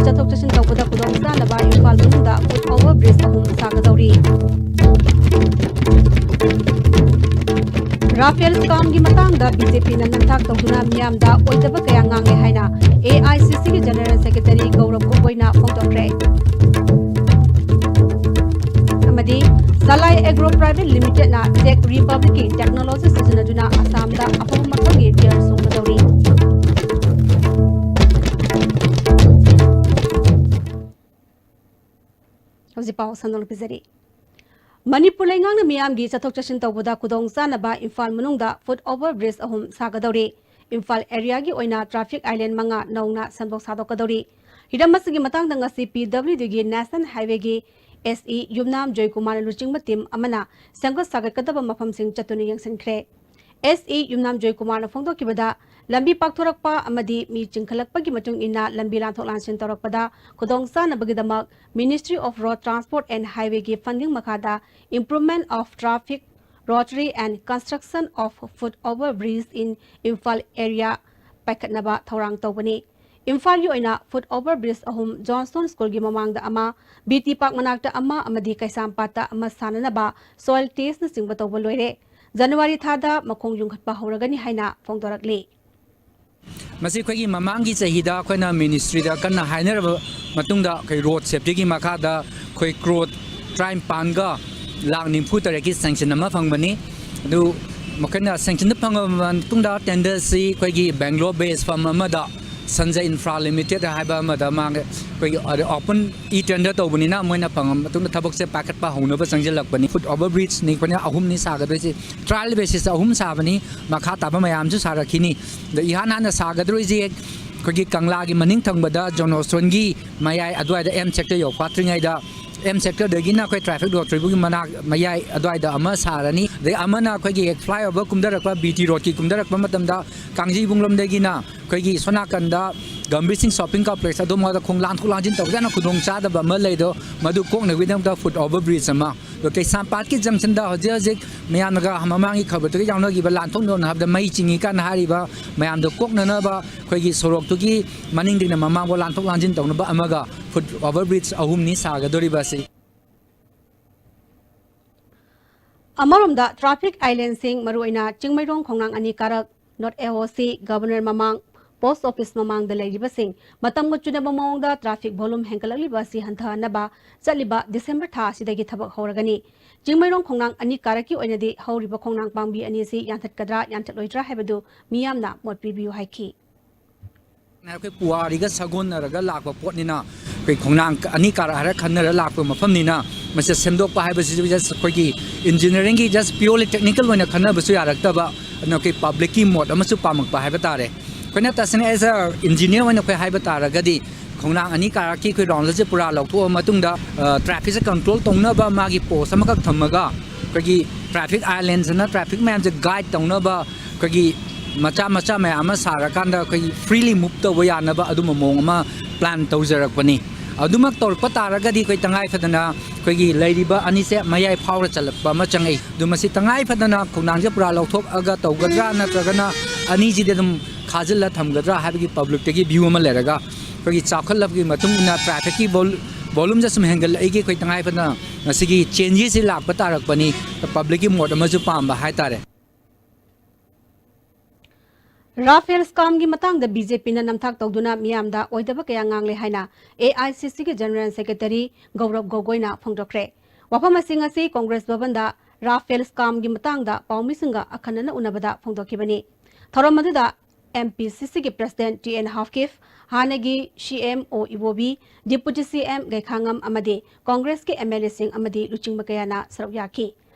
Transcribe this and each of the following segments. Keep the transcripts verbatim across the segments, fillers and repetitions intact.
ꯆꯠꯊꯣꯛ ꯆꯠꯁꯤꯟ ꯇꯧꯕꯗ ꯈꯨꯗꯣꯡ ꯆꯥꯅꯕ ꯏꯝꯐꯥꯜ ꯃꯅꯨꯡꯗ ꯐꯨꯠ ꯑꯣꯚꯔ ꯕ꯭ꯔꯤꯖ ꯑꯍꯨꯝ ꯁꯥꯒꯗꯧꯔꯤ꯫ ꯔꯥꯐꯦꯜ ꯁ꯭ꯀꯥꯝꯒꯤ ꯃꯇꯥꯡꯗ ꯕꯤ ꯖꯦ ꯄꯤꯅ ꯅꯝꯊꯥꯛ ꯇꯧꯗꯨꯅ ꯃꯤꯌꯥꯝꯗ ꯑꯣꯏꯗꯕ ꯀꯌꯥ ꯉꯥꯡꯂꯦ ꯍꯥꯏꯅ ꯑꯦ ꯑꯥꯏ ꯁꯤ ꯁꯤꯒꯤ ꯖꯦꯅꯔꯦꯜ ꯁꯦꯀ꯭ꯔꯦꯇꯔꯤ ꯒꯧꯔꯕ ꯒꯣꯒꯣꯏꯅ ꯐꯣꯡꯗꯣꯛꯈ꯭ꯔꯦ꯫ ꯑꯃꯗꯤ ꯁꯂꯥꯏ ꯑꯦꯒ꯭ꯔꯣ ꯄ꯭ꯔꯥꯏꯚꯦꯠ ꯂꯤꯃꯤꯇꯦꯗꯅ ꯆꯦꯛ ꯔꯤꯄꯕ꯭ꯂꯤꯛꯀꯤ ꯇꯦꯛꯅꯣꯂꯣꯖꯤ ꯁꯤꯖꯤꯟꯅꯗꯨꯅ ꯑꯁꯥꯝꯗ ꯑꯐꯕ ꯃꯈꯜꯒꯤ ꯕꯤꯌꯔ ꯁꯨꯡꯒꯗꯧꯔꯤ꯫ ꯍꯧꯖꯤꯛ ꯄꯥꯎ ꯁꯟꯗꯣꯛꯅ ꯄꯤꯖꯔꯤ꯫ ꯃꯅꯤꯄꯨꯔ ꯂꯩꯉꯥꯛꯅ ꯃꯤꯌꯥꯝꯒꯤ ꯆꯠꯊꯣꯛ ꯆꯠꯁꯤꯟ ꯇꯧꯕꯗ ꯈꯨꯗꯣꯡ ꯆꯥꯅꯕ ꯏꯝꯐꯥꯜ ꯃꯅꯨꯡꯗ ꯐꯨꯠ ꯑꯣꯚꯔ ꯕ꯭ꯔꯤꯖ ꯑꯍꯨꯝ ꯁꯥꯒꯗꯧꯔꯤ꯫ ꯏꯝꯐꯥꯜ ꯑꯦꯔꯤꯌꯥꯒꯤ ꯑꯣꯏꯅ ꯇ꯭ꯔꯥꯐꯤꯛ ꯑꯥꯏꯂꯦꯟ ꯃꯉꯥ ꯅꯧꯅ ꯁꯦꯝꯗꯣꯛ ꯁꯥꯗꯣꯛꯀꯗꯧꯔꯤ꯫ ꯍꯤꯔꯝ ꯑꯁꯤꯒꯤ ꯃꯇꯥꯡꯗ ꯉꯁꯤ ꯄꯤ ꯗꯕ꯭ꯂꯤꯎ ꯗꯤꯒꯤ ꯅꯦꯁꯅꯦꯜ ꯍꯥꯏꯋꯦꯒꯤ ꯑꯦꯁ ꯏ ꯌꯨꯝꯅꯥꯝ ꯖꯣꯏꯀꯨꯃꯥꯔꯅ ꯂꯨꯆꯤꯡꯕ ꯇꯤꯝ ꯑꯃꯅ ꯁꯦꯝꯒꯠ ꯁꯥꯒꯠꯀꯗꯕ ꯃꯐꯝꯁꯤꯡ ꯆꯠꯇꯨꯅ ꯌꯦꯡꯁꯤꯟꯈ꯭ꯔꯦ꯫ ꯑꯦꯁ ꯏ ꯌꯨꯝꯅꯥꯝ ꯖꯣꯏꯀꯨꯃꯥꯔꯅ ꯐꯣꯡꯗꯣꯛꯈꯤꯕꯗ, ꯂꯝꯕꯤ ꯄꯥꯛꯊꯣꯔꯛꯄ ꯑꯃꯗꯤ ꯃꯤ ꯆꯤꯟꯈꯠꯂꯛꯄꯒꯤ ꯃꯇꯨꯡ ꯏꯟꯅ ꯂꯝꯕꯤ ꯂꯥꯟꯊꯣꯛ ꯂꯥꯟꯁꯤꯟ ꯇꯧꯔꯛꯄꯗ ꯈꯨꯗꯣꯡ ꯆꯥꯅꯕꯒꯤꯗꯃꯛ Ministry of Road Transport and Highwayꯒꯤ funding ꯃꯈꯥꯗ Improvement of Traffic Rotary and Construction of Foot Over Bridge in Imphal Area ꯄꯥꯏꯈꯠꯅꯕ ꯊꯧꯔꯥꯡ ꯇꯧꯕꯅꯤ꯫ ꯏꯝꯐꯥꯜꯒꯤ ꯑꯣꯏꯅ ꯐꯨꯠ ꯑꯣꯚꯔ ꯕ꯭ꯔꯤꯖ ꯑꯍꯨꯝ, ꯖꯣꯟꯁꯇꯣꯟ ꯁ꯭ꯀꯨꯜꯒꯤ ꯃꯃꯥꯡꯗ ꯑꯃ, ꯕꯤ ꯇꯤ ꯄꯥꯔꯛ ꯃꯅꯥꯛꯇ ꯑꯃ ꯑꯃꯗꯤ ꯀꯩꯁꯥꯝꯄꯥꯠꯇ ꯑꯃ ꯁꯥꯅꯅꯕ ꯁꯣꯏꯜ ꯇꯦꯁꯅꯆꯤꯡꯕ ꯇꯧꯕ ꯂꯣꯏꯔꯦ꯫ ꯖꯅꯋꯥꯔꯤ ꯊꯥꯗ ꯃꯈꯣꯡ ꯌꯨꯡꯈꯠꯄ ꯍꯧꯔꯒꯅꯤ ꯍꯥꯏꯅ ꯐꯣꯡꯗꯣꯔꯛꯂꯤ꯫ ꯃꯁꯤ ꯑꯩꯈꯣꯏꯒꯤ ꯃꯃꯥꯡꯒꯤ ꯆꯍꯤꯗ ꯑꯩꯈꯣꯏꯅ ꯃꯤꯅꯤꯁꯇ꯭ꯔꯤꯗ ꯀꯟꯅ ꯍꯥꯏꯅꯔꯕ ꯃꯇꯨꯡꯗ, ꯑꯩꯈꯣꯏ ꯔꯣꯗ ꯁꯦꯐꯇꯤꯒꯤ ꯃꯈꯥꯗ ꯑꯩꯈꯣꯏ ꯀ꯭ꯔꯣꯔ ꯇꯔꯥꯅꯤꯄꯥꯟꯒ ꯂꯥꯛ ꯅꯤꯐꯨ ꯇꯔꯦꯠꯀꯤ ꯁꯦꯡꯁꯟ ꯑꯃ ꯐꯪꯕꯅꯤ꯫ ꯑꯗꯨ ꯃꯈꯣꯏꯅ ꯁꯦꯡꯁꯟꯗꯨ ꯐꯪꯉꯕ ꯃꯇꯨꯡꯗ, ꯇꯦꯟꯗꯔꯁꯤ ꯑꯩꯈꯣꯏꯒꯤ ꯕꯦꯡꯒ꯭ꯂꯣꯔ ꯕꯦꯁ ꯐꯔꯝ ꯑꯃꯗ, ꯁꯟꯖꯌ ꯏꯟꯐ꯭ꯔꯥ ꯂꯤꯃꯤꯇꯦꯗ ꯍꯥꯏꯕ ꯑꯃꯗ ꯃꯥꯒꯤ ꯑꯩꯈꯣꯏꯒꯤ ꯑꯣꯄꯟ ꯏ ꯇꯦꯟꯗꯔ ꯇꯧꯕꯅꯤꯅ, ꯃꯣꯏꯅ ꯐꯪꯉꯕ ꯃꯇꯨꯡꯗ ꯊꯕꯛꯁꯦ ꯄꯥꯏꯈꯠꯄ ꯍꯧꯅꯕ ꯆꯪꯁꯤꯜꯂꯛꯄꯅꯤ꯫ ꯐꯨꯠ ꯑꯣꯚꯔ ꯕ꯭ꯔꯤꯖꯅꯤ ꯑꯩꯈꯣꯏꯅ ꯑꯍꯨꯝꯅꯤ ꯁꯥꯒꯗꯣꯏꯁꯦ꯫ ꯇ꯭ꯔꯥꯏꯌꯦꯜ ꯕꯦꯁꯤꯁꯇ ꯑꯍꯨꯝ ꯁꯥꯕꯅꯤ, ꯃꯈꯥ ꯇꯥꯕ ꯃꯌꯥꯝꯁꯨ ꯁꯥꯔꯛꯈꯤꯅꯤ꯫ ꯑꯗ ꯏꯍꯥꯟ ꯍꯥꯟꯅ ꯁꯥꯒꯗꯧꯔꯤꯁꯦ ꯑꯩꯈꯣꯏꯒꯤ ꯀꯪꯂꯥꯒꯤ ꯃꯅꯤꯡ ꯊꯪꯕꯗ ꯖꯣꯟꯁꯇꯣꯟꯒꯤ ꯃꯌꯥꯏ ꯑꯗꯨꯋꯥꯏꯗ, ꯑꯦꯝ ꯁꯦꯛꯇꯔ ꯌꯧꯐꯥꯠꯇ꯭ꯔꯤꯉꯩꯗ, ꯑꯦꯝ ꯁꯦꯛꯇꯔꯗꯒꯤꯅ ꯑꯩꯈꯣꯏ ꯇ꯭ꯔꯥꯐꯤꯛ ꯔꯣꯗ ꯇ꯭ꯔꯤꯕꯨꯒꯤ ꯃꯅꯥꯛ ꯃꯌꯥꯏ ꯑꯗꯨꯋꯥꯏꯗ ꯑꯃ ꯁꯥꯔꯅꯤ꯫ ꯑꯗꯩ ꯑꯃꯅ ꯑꯩꯈꯣꯏꯒꯤ ꯍꯦꯛ ꯐ꯭ꯂꯥꯏꯑꯣꯚꯔ ꯀꯨꯝꯊꯔꯛꯄ, ꯕꯤ ꯇꯤ ꯔꯣꯗꯀꯤ ꯀꯨꯝꯊꯔꯛꯄ ꯃꯇꯝꯗ ꯀꯥꯡꯖꯩꯕꯨꯡꯂꯣꯝꯗꯒꯤꯅ ꯑꯩꯈꯣꯏꯒꯤ ꯁꯣꯝ ꯅꯥꯀꯟꯗ ꯒꯝꯚꯤꯔ ꯁꯤꯡ ꯁꯣꯞꯄꯤꯡ ꯀꯣꯝꯄ꯭ꯂꯦꯛꯁ ꯑꯗꯣꯝꯗ ꯈꯣꯡ ꯂꯥꯟꯊꯣꯛ ꯂꯥꯟꯁꯤꯟ ꯇꯧꯕꯗ ꯌꯥꯝꯅ ꯈꯨꯗꯣꯡ ꯆꯥꯗꯕ ꯑꯃ ꯂꯩꯗꯣ, ꯃꯗꯨ ꯀꯣꯛꯅꯕꯒꯤꯗꯃꯛꯇ ꯐꯨꯠ ꯑꯣꯚꯔ ꯕ꯭ꯔꯤꯖ ꯑꯃ, ꯑꯗꯣ ꯀꯩꯁꯥꯝꯄꯥꯠꯀꯤ ꯖꯪꯁꯟꯗ ꯍꯧꯖꯤꯛ ꯍꯧꯖꯤꯛ ꯃꯌꯥꯝꯅꯒ ꯃꯃꯥꯡꯒꯤ ꯈꯕꯔꯗꯒ ꯌꯥꯎꯅꯈꯤꯕ ꯂꯥꯟꯊꯣꯛꯅꯅ ꯍꯥꯏꯕꯗ ꯃꯩ ꯆꯤꯡꯉꯤ ꯀꯥꯟꯅ ꯍꯥꯏꯔꯤꯕ ꯃꯌꯥꯝꯗꯣ ꯀꯣꯛꯅꯅꯕ ꯑꯩꯈꯣꯏꯒꯤ ꯁꯣꯔꯣꯛꯇꯨꯒꯤ ꯃꯅꯤꯡꯗꯒꯤꯅ ꯃꯃꯥꯡꯐꯥꯎ ꯂꯥꯟꯊꯣꯛ ꯂꯥꯟꯁꯤꯟ ꯇꯧꯅꯕ ꯑꯃꯒ ꯐꯨꯠ ꯑꯣꯚꯔ ꯕ꯭ꯔꯤꯖ ꯑꯍꯨꯝꯅꯤ ꯁꯥꯒꯗꯧꯔꯤꯕ ꯑꯁꯤ꯫ ꯑꯃꯔꯣꯝꯗ ꯇ꯭ꯔꯥꯐꯤꯛ ꯑꯥꯏꯂꯦꯟꯁꯤꯡ, ꯃꯔꯨꯑꯣꯏꯅ ꯆꯤꯡꯃꯩꯔꯣꯡ ꯈꯣꯡꯅꯥꯡ ꯑꯅꯤ ꯀꯥꯔꯛ, ꯅꯣꯔꯠ ꯑꯦ ꯑꯣ ꯁꯤ, ꯒꯕꯔꯅꯔ ꯃꯃꯥꯡ, ꯄꯣꯁ ꯑꯣꯐꯤꯁ ꯃꯃꯥꯡꯗ ꯂꯩꯔꯤꯕꯁꯤꯡ ꯃꯇꯝꯒ ꯆꯨꯅꯕ ꯃꯑꯣꯡꯗ ꯇ꯭ꯔꯥꯐꯤꯛ ꯚꯣꯂꯨꯝ ꯍꯦꯟꯒꯠꯂꯛꯂꯤꯕ ꯑꯁꯤ ꯍꯟꯊꯍꯟꯅꯕ ꯆꯠꯂꯤꯕ ꯗꯤꯁꯦꯝꯕꯔ ꯊꯥ ꯑꯁꯤꯗꯒꯤ ꯊꯕꯛ ꯍꯧꯔꯒꯅꯤ꯫ ꯆꯤꯡꯃꯩꯔꯣꯡ ꯈꯣꯡꯅꯥꯡ ꯑꯅꯤ ꯀꯥꯔꯛꯀꯤ ꯑꯣꯏꯅꯗꯤ ꯍꯧꯔꯤꯕ ꯈꯣꯡꯅꯥꯡ ꯄꯥꯝꯕꯤ ꯑꯅꯤ ꯑꯁꯤ ꯌꯥꯟꯊꯠꯀꯗ꯭ꯔꯥ ꯌꯥꯟꯊꯠꯂꯣꯏꯗ꯭ꯔꯥ ꯍꯥꯏꯕꯗꯨ ꯃꯤꯌꯥꯝꯅ ꯃꯣꯠ ꯄꯤꯕꯤꯌꯨ ꯍꯥꯏꯈꯤ꯫ ꯑꯩꯈꯣꯏ ꯄꯨꯋꯥꯔꯤꯒ ꯁꯥꯒꯣꯟꯅꯔꯒ ꯂꯥꯛꯄ ꯄꯣꯠꯅꯤꯅ, ꯑꯩꯈꯣꯏ ꯈꯣꯡꯅꯥꯡ ꯑꯅꯤ ꯀꯥꯔꯛ ꯍꯥꯏꯔ ꯈꯟꯅꯔ ꯂꯥꯛꯄ ꯃꯐꯝꯅꯤꯅ, ꯃꯁꯤ ꯁꯦꯝꯗꯣꯛꯄ ꯍꯥꯏꯕꯁꯤꯁꯨ just ꯑꯩꯈꯣꯏꯒꯤ ꯏꯟꯖꯤꯅꯤꯌꯥꯔꯤꯡꯒꯤ just purely technical ꯑꯣꯏꯅ ꯈꯟꯅꯕꯁꯨ ꯌꯥꯔꯛꯇꯕ, ꯑꯗꯨꯅ ꯑꯩꯈꯣꯏ ꯄꯕ꯭ꯂꯤꯛꯀꯤ ꯃꯣꯠ ꯑꯃꯁꯨ ꯄꯥꯝꯃꯛꯄ ꯍꯥꯏꯕ ꯇꯥꯔꯦ꯫ ꯑꯩꯈꯣꯏꯅ ꯇꯁꯦꯡꯅ as a engineer ꯑꯣꯏꯅ ꯑꯩꯈꯣꯏ ꯍꯥꯏꯕ ꯇꯥꯔꯒꯗꯤ, ꯈꯣꯡꯅꯥꯡ ꯑꯅꯤ ꯀꯥꯔꯛꯀꯤ ꯑꯩꯈꯣꯏ ꯔꯥꯎꯟꯁꯦ ꯄꯨꯔꯥ ꯂꯧꯊꯣꯛꯑ ꯃꯇꯨꯡꯗ, ꯑ, ꯇ꯭ꯔꯥꯐꯤꯛꯁꯦ ꯀꯟꯇ꯭ꯔꯣꯜ ꯇꯧꯅꯕ ꯃꯥꯒꯤ ꯄꯣꯁ ꯑꯃꯈꯛ ꯊꯝꯃꯒ, ꯑꯩꯈꯣꯏꯒꯤ ꯇ꯭ꯔꯥꯐꯤꯛ ꯑꯥꯏꯂꯦꯟꯁ ꯑꯅ ꯇ꯭ꯔꯥꯐꯤꯛ ꯃꯌꯥꯝꯁꯦ ꯒꯥꯏꯗ ꯇꯧꯅꯕ, ꯑꯩꯈꯣꯏꯒꯤ ꯃꯆꯥ ꯃꯆꯥ ꯃꯌꯥꯝ ꯑꯃ ꯁꯥꯔꯀꯥꯟꯗ ꯑꯩꯈꯣꯏꯒꯤ freely move ꯇꯧꯕ ꯌꯥꯅꯕ ꯑꯗꯨꯝꯕ ꯃꯑꯣꯡ ꯑꯃ ꯄ꯭ꯂꯥꯟ ꯇꯧꯖꯔꯛꯄꯅꯤ꯫ ꯑꯗꯨꯃꯛ ꯇꯧꯔꯛꯄ ꯇꯥꯔꯒꯗꯤ ꯑꯩꯈꯣꯏ ꯇꯉꯥꯏ ꯐꯗꯅ ꯑꯩꯈꯣꯏꯒꯤ ꯂꯩꯔꯤꯕ ꯑꯅꯤꯁꯦ ꯃꯌꯥꯏ ꯐꯥꯎꯔ ꯆꯜꯂꯛꯄ ꯑꯃ ꯆꯪꯉꯛꯏ꯫ ꯑꯗꯨ ꯃꯁꯤ ꯇꯉꯥꯏ ꯐꯗꯅ ꯈꯣꯡꯅꯥꯡꯁꯦ ꯄꯨꯔꯥ ꯂꯧꯊꯣꯛꯑꯒ ꯇꯧꯒꯗ꯭ꯔꯥ, ꯅꯠꯇ꯭ꯔꯒꯅ ꯑꯅꯤꯁꯤꯗꯤ ꯑꯗꯨꯝ ꯈꯥꯖꯤꯜꯂ ꯊꯝꯒꯗ꯭ꯔꯥ ꯍꯥꯏꯕꯒꯤ ꯄꯕ꯭ꯂꯤꯛꯇꯒꯤ ꯚ꯭ꯌꯨ ꯑꯃ ꯂꯩꯔꯒ, ꯑꯩꯈꯣꯏꯒꯤ ꯆꯥꯎꯈꯠꯂꯛꯄꯒꯤ ꯃꯇꯨꯡ ꯏꯟꯅ ꯇ꯭ꯔꯥꯐꯤꯛꯀꯤ ꯚꯣꯜ-, ꯚꯣꯂꯨꯝꯁꯦ ꯁꯨꯝ ꯍꯦꯟꯒꯠꯂꯛꯏꯒꯤ ꯑꯩꯈꯣꯏ ꯇꯉꯥꯏ ꯐꯗꯅ ꯉꯁꯤꯒꯤ ꯆꯦꯟꯖꯦꯁꯁꯤ ꯂꯥꯛꯄ ꯇꯥꯔꯛꯄꯅꯤ꯫ ꯄꯕ꯭ꯂꯤꯛꯀꯤ ꯃꯣꯠ ꯑꯃꯁꯨ ꯄꯥꯝꯕ ꯍꯥꯏꯇꯥꯔꯦ꯫ ꯔꯥꯐꯦꯜ ꯁ꯭ꯀꯥꯝꯒꯤ ꯃꯇꯥꯡꯗ ꯕꯤ ꯖꯦ ꯄꯤꯅ ꯅꯝꯊꯥꯛ ꯇꯧꯗꯨꯅ ꯃꯤꯌꯥꯝꯗ ꯑꯣꯏꯗꯕ ꯀꯌꯥ ꯉꯥꯡꯂꯦ ꯍꯥꯏꯅ ꯑꯦ ꯑꯥꯏ ꯁꯤ ꯁꯤꯒꯤ ꯖꯦꯅꯔꯦꯜ ꯁꯦꯀ꯭ꯔꯦꯇꯔꯤ ꯒꯧꯔꯕ ꯒꯣꯒꯣꯏꯅ ꯐꯣꯡꯗꯣꯛꯈ꯭ꯔꯦ꯫ ꯋꯥꯐꯝ ꯑꯁꯤ ꯉꯁꯤ ꯀꯣꯡꯒ꯭ꯔꯦꯁ ꯚꯕꯟꯗ ꯔꯥꯐꯦꯜ ꯁ꯭ꯀꯥꯝꯒꯤ ꯃꯇꯥꯡꯗ ꯄꯥꯎꯃꯤꯁꯤꯡꯒ ꯑꯈꯟꯅꯅ ꯎꯅꯕꯗ ꯐꯣꯡꯗꯣꯛꯈꯤꯕꯅꯤ꯫ ꯊꯧꯔꯝ ꯑꯗꯨꯗ ꯑꯦꯝ ꯄꯤ ꯁꯤ ꯁꯤꯒꯤ ꯄ꯭ꯔꯁꯤꯗꯦꯟꯠ ꯇꯤ ꯑꯦꯟ ꯍꯥꯎꯀꯤꯞ, ꯍꯥꯟꯅꯒꯤ ꯁꯤ ꯑꯦꯝ ꯑꯣ ꯏꯕꯣꯕꯤ, ꯗꯤꯄꯨꯇꯤ ꯁꯤ ꯑꯦꯝ ꯒꯩꯈꯥꯉꯝ ꯑꯃꯗꯤ ꯀꯣꯡꯒ꯭ꯔꯦꯁꯀꯤ ꯑꯦꯝ ꯑꯦꯜ ꯑꯦꯁꯤꯡ ꯑꯃꯗꯤ ꯂꯨꯆꯤꯡꯕ ꯀꯌꯥꯅ ꯁꯔꯨꯛ ꯌꯥꯈꯤ꯫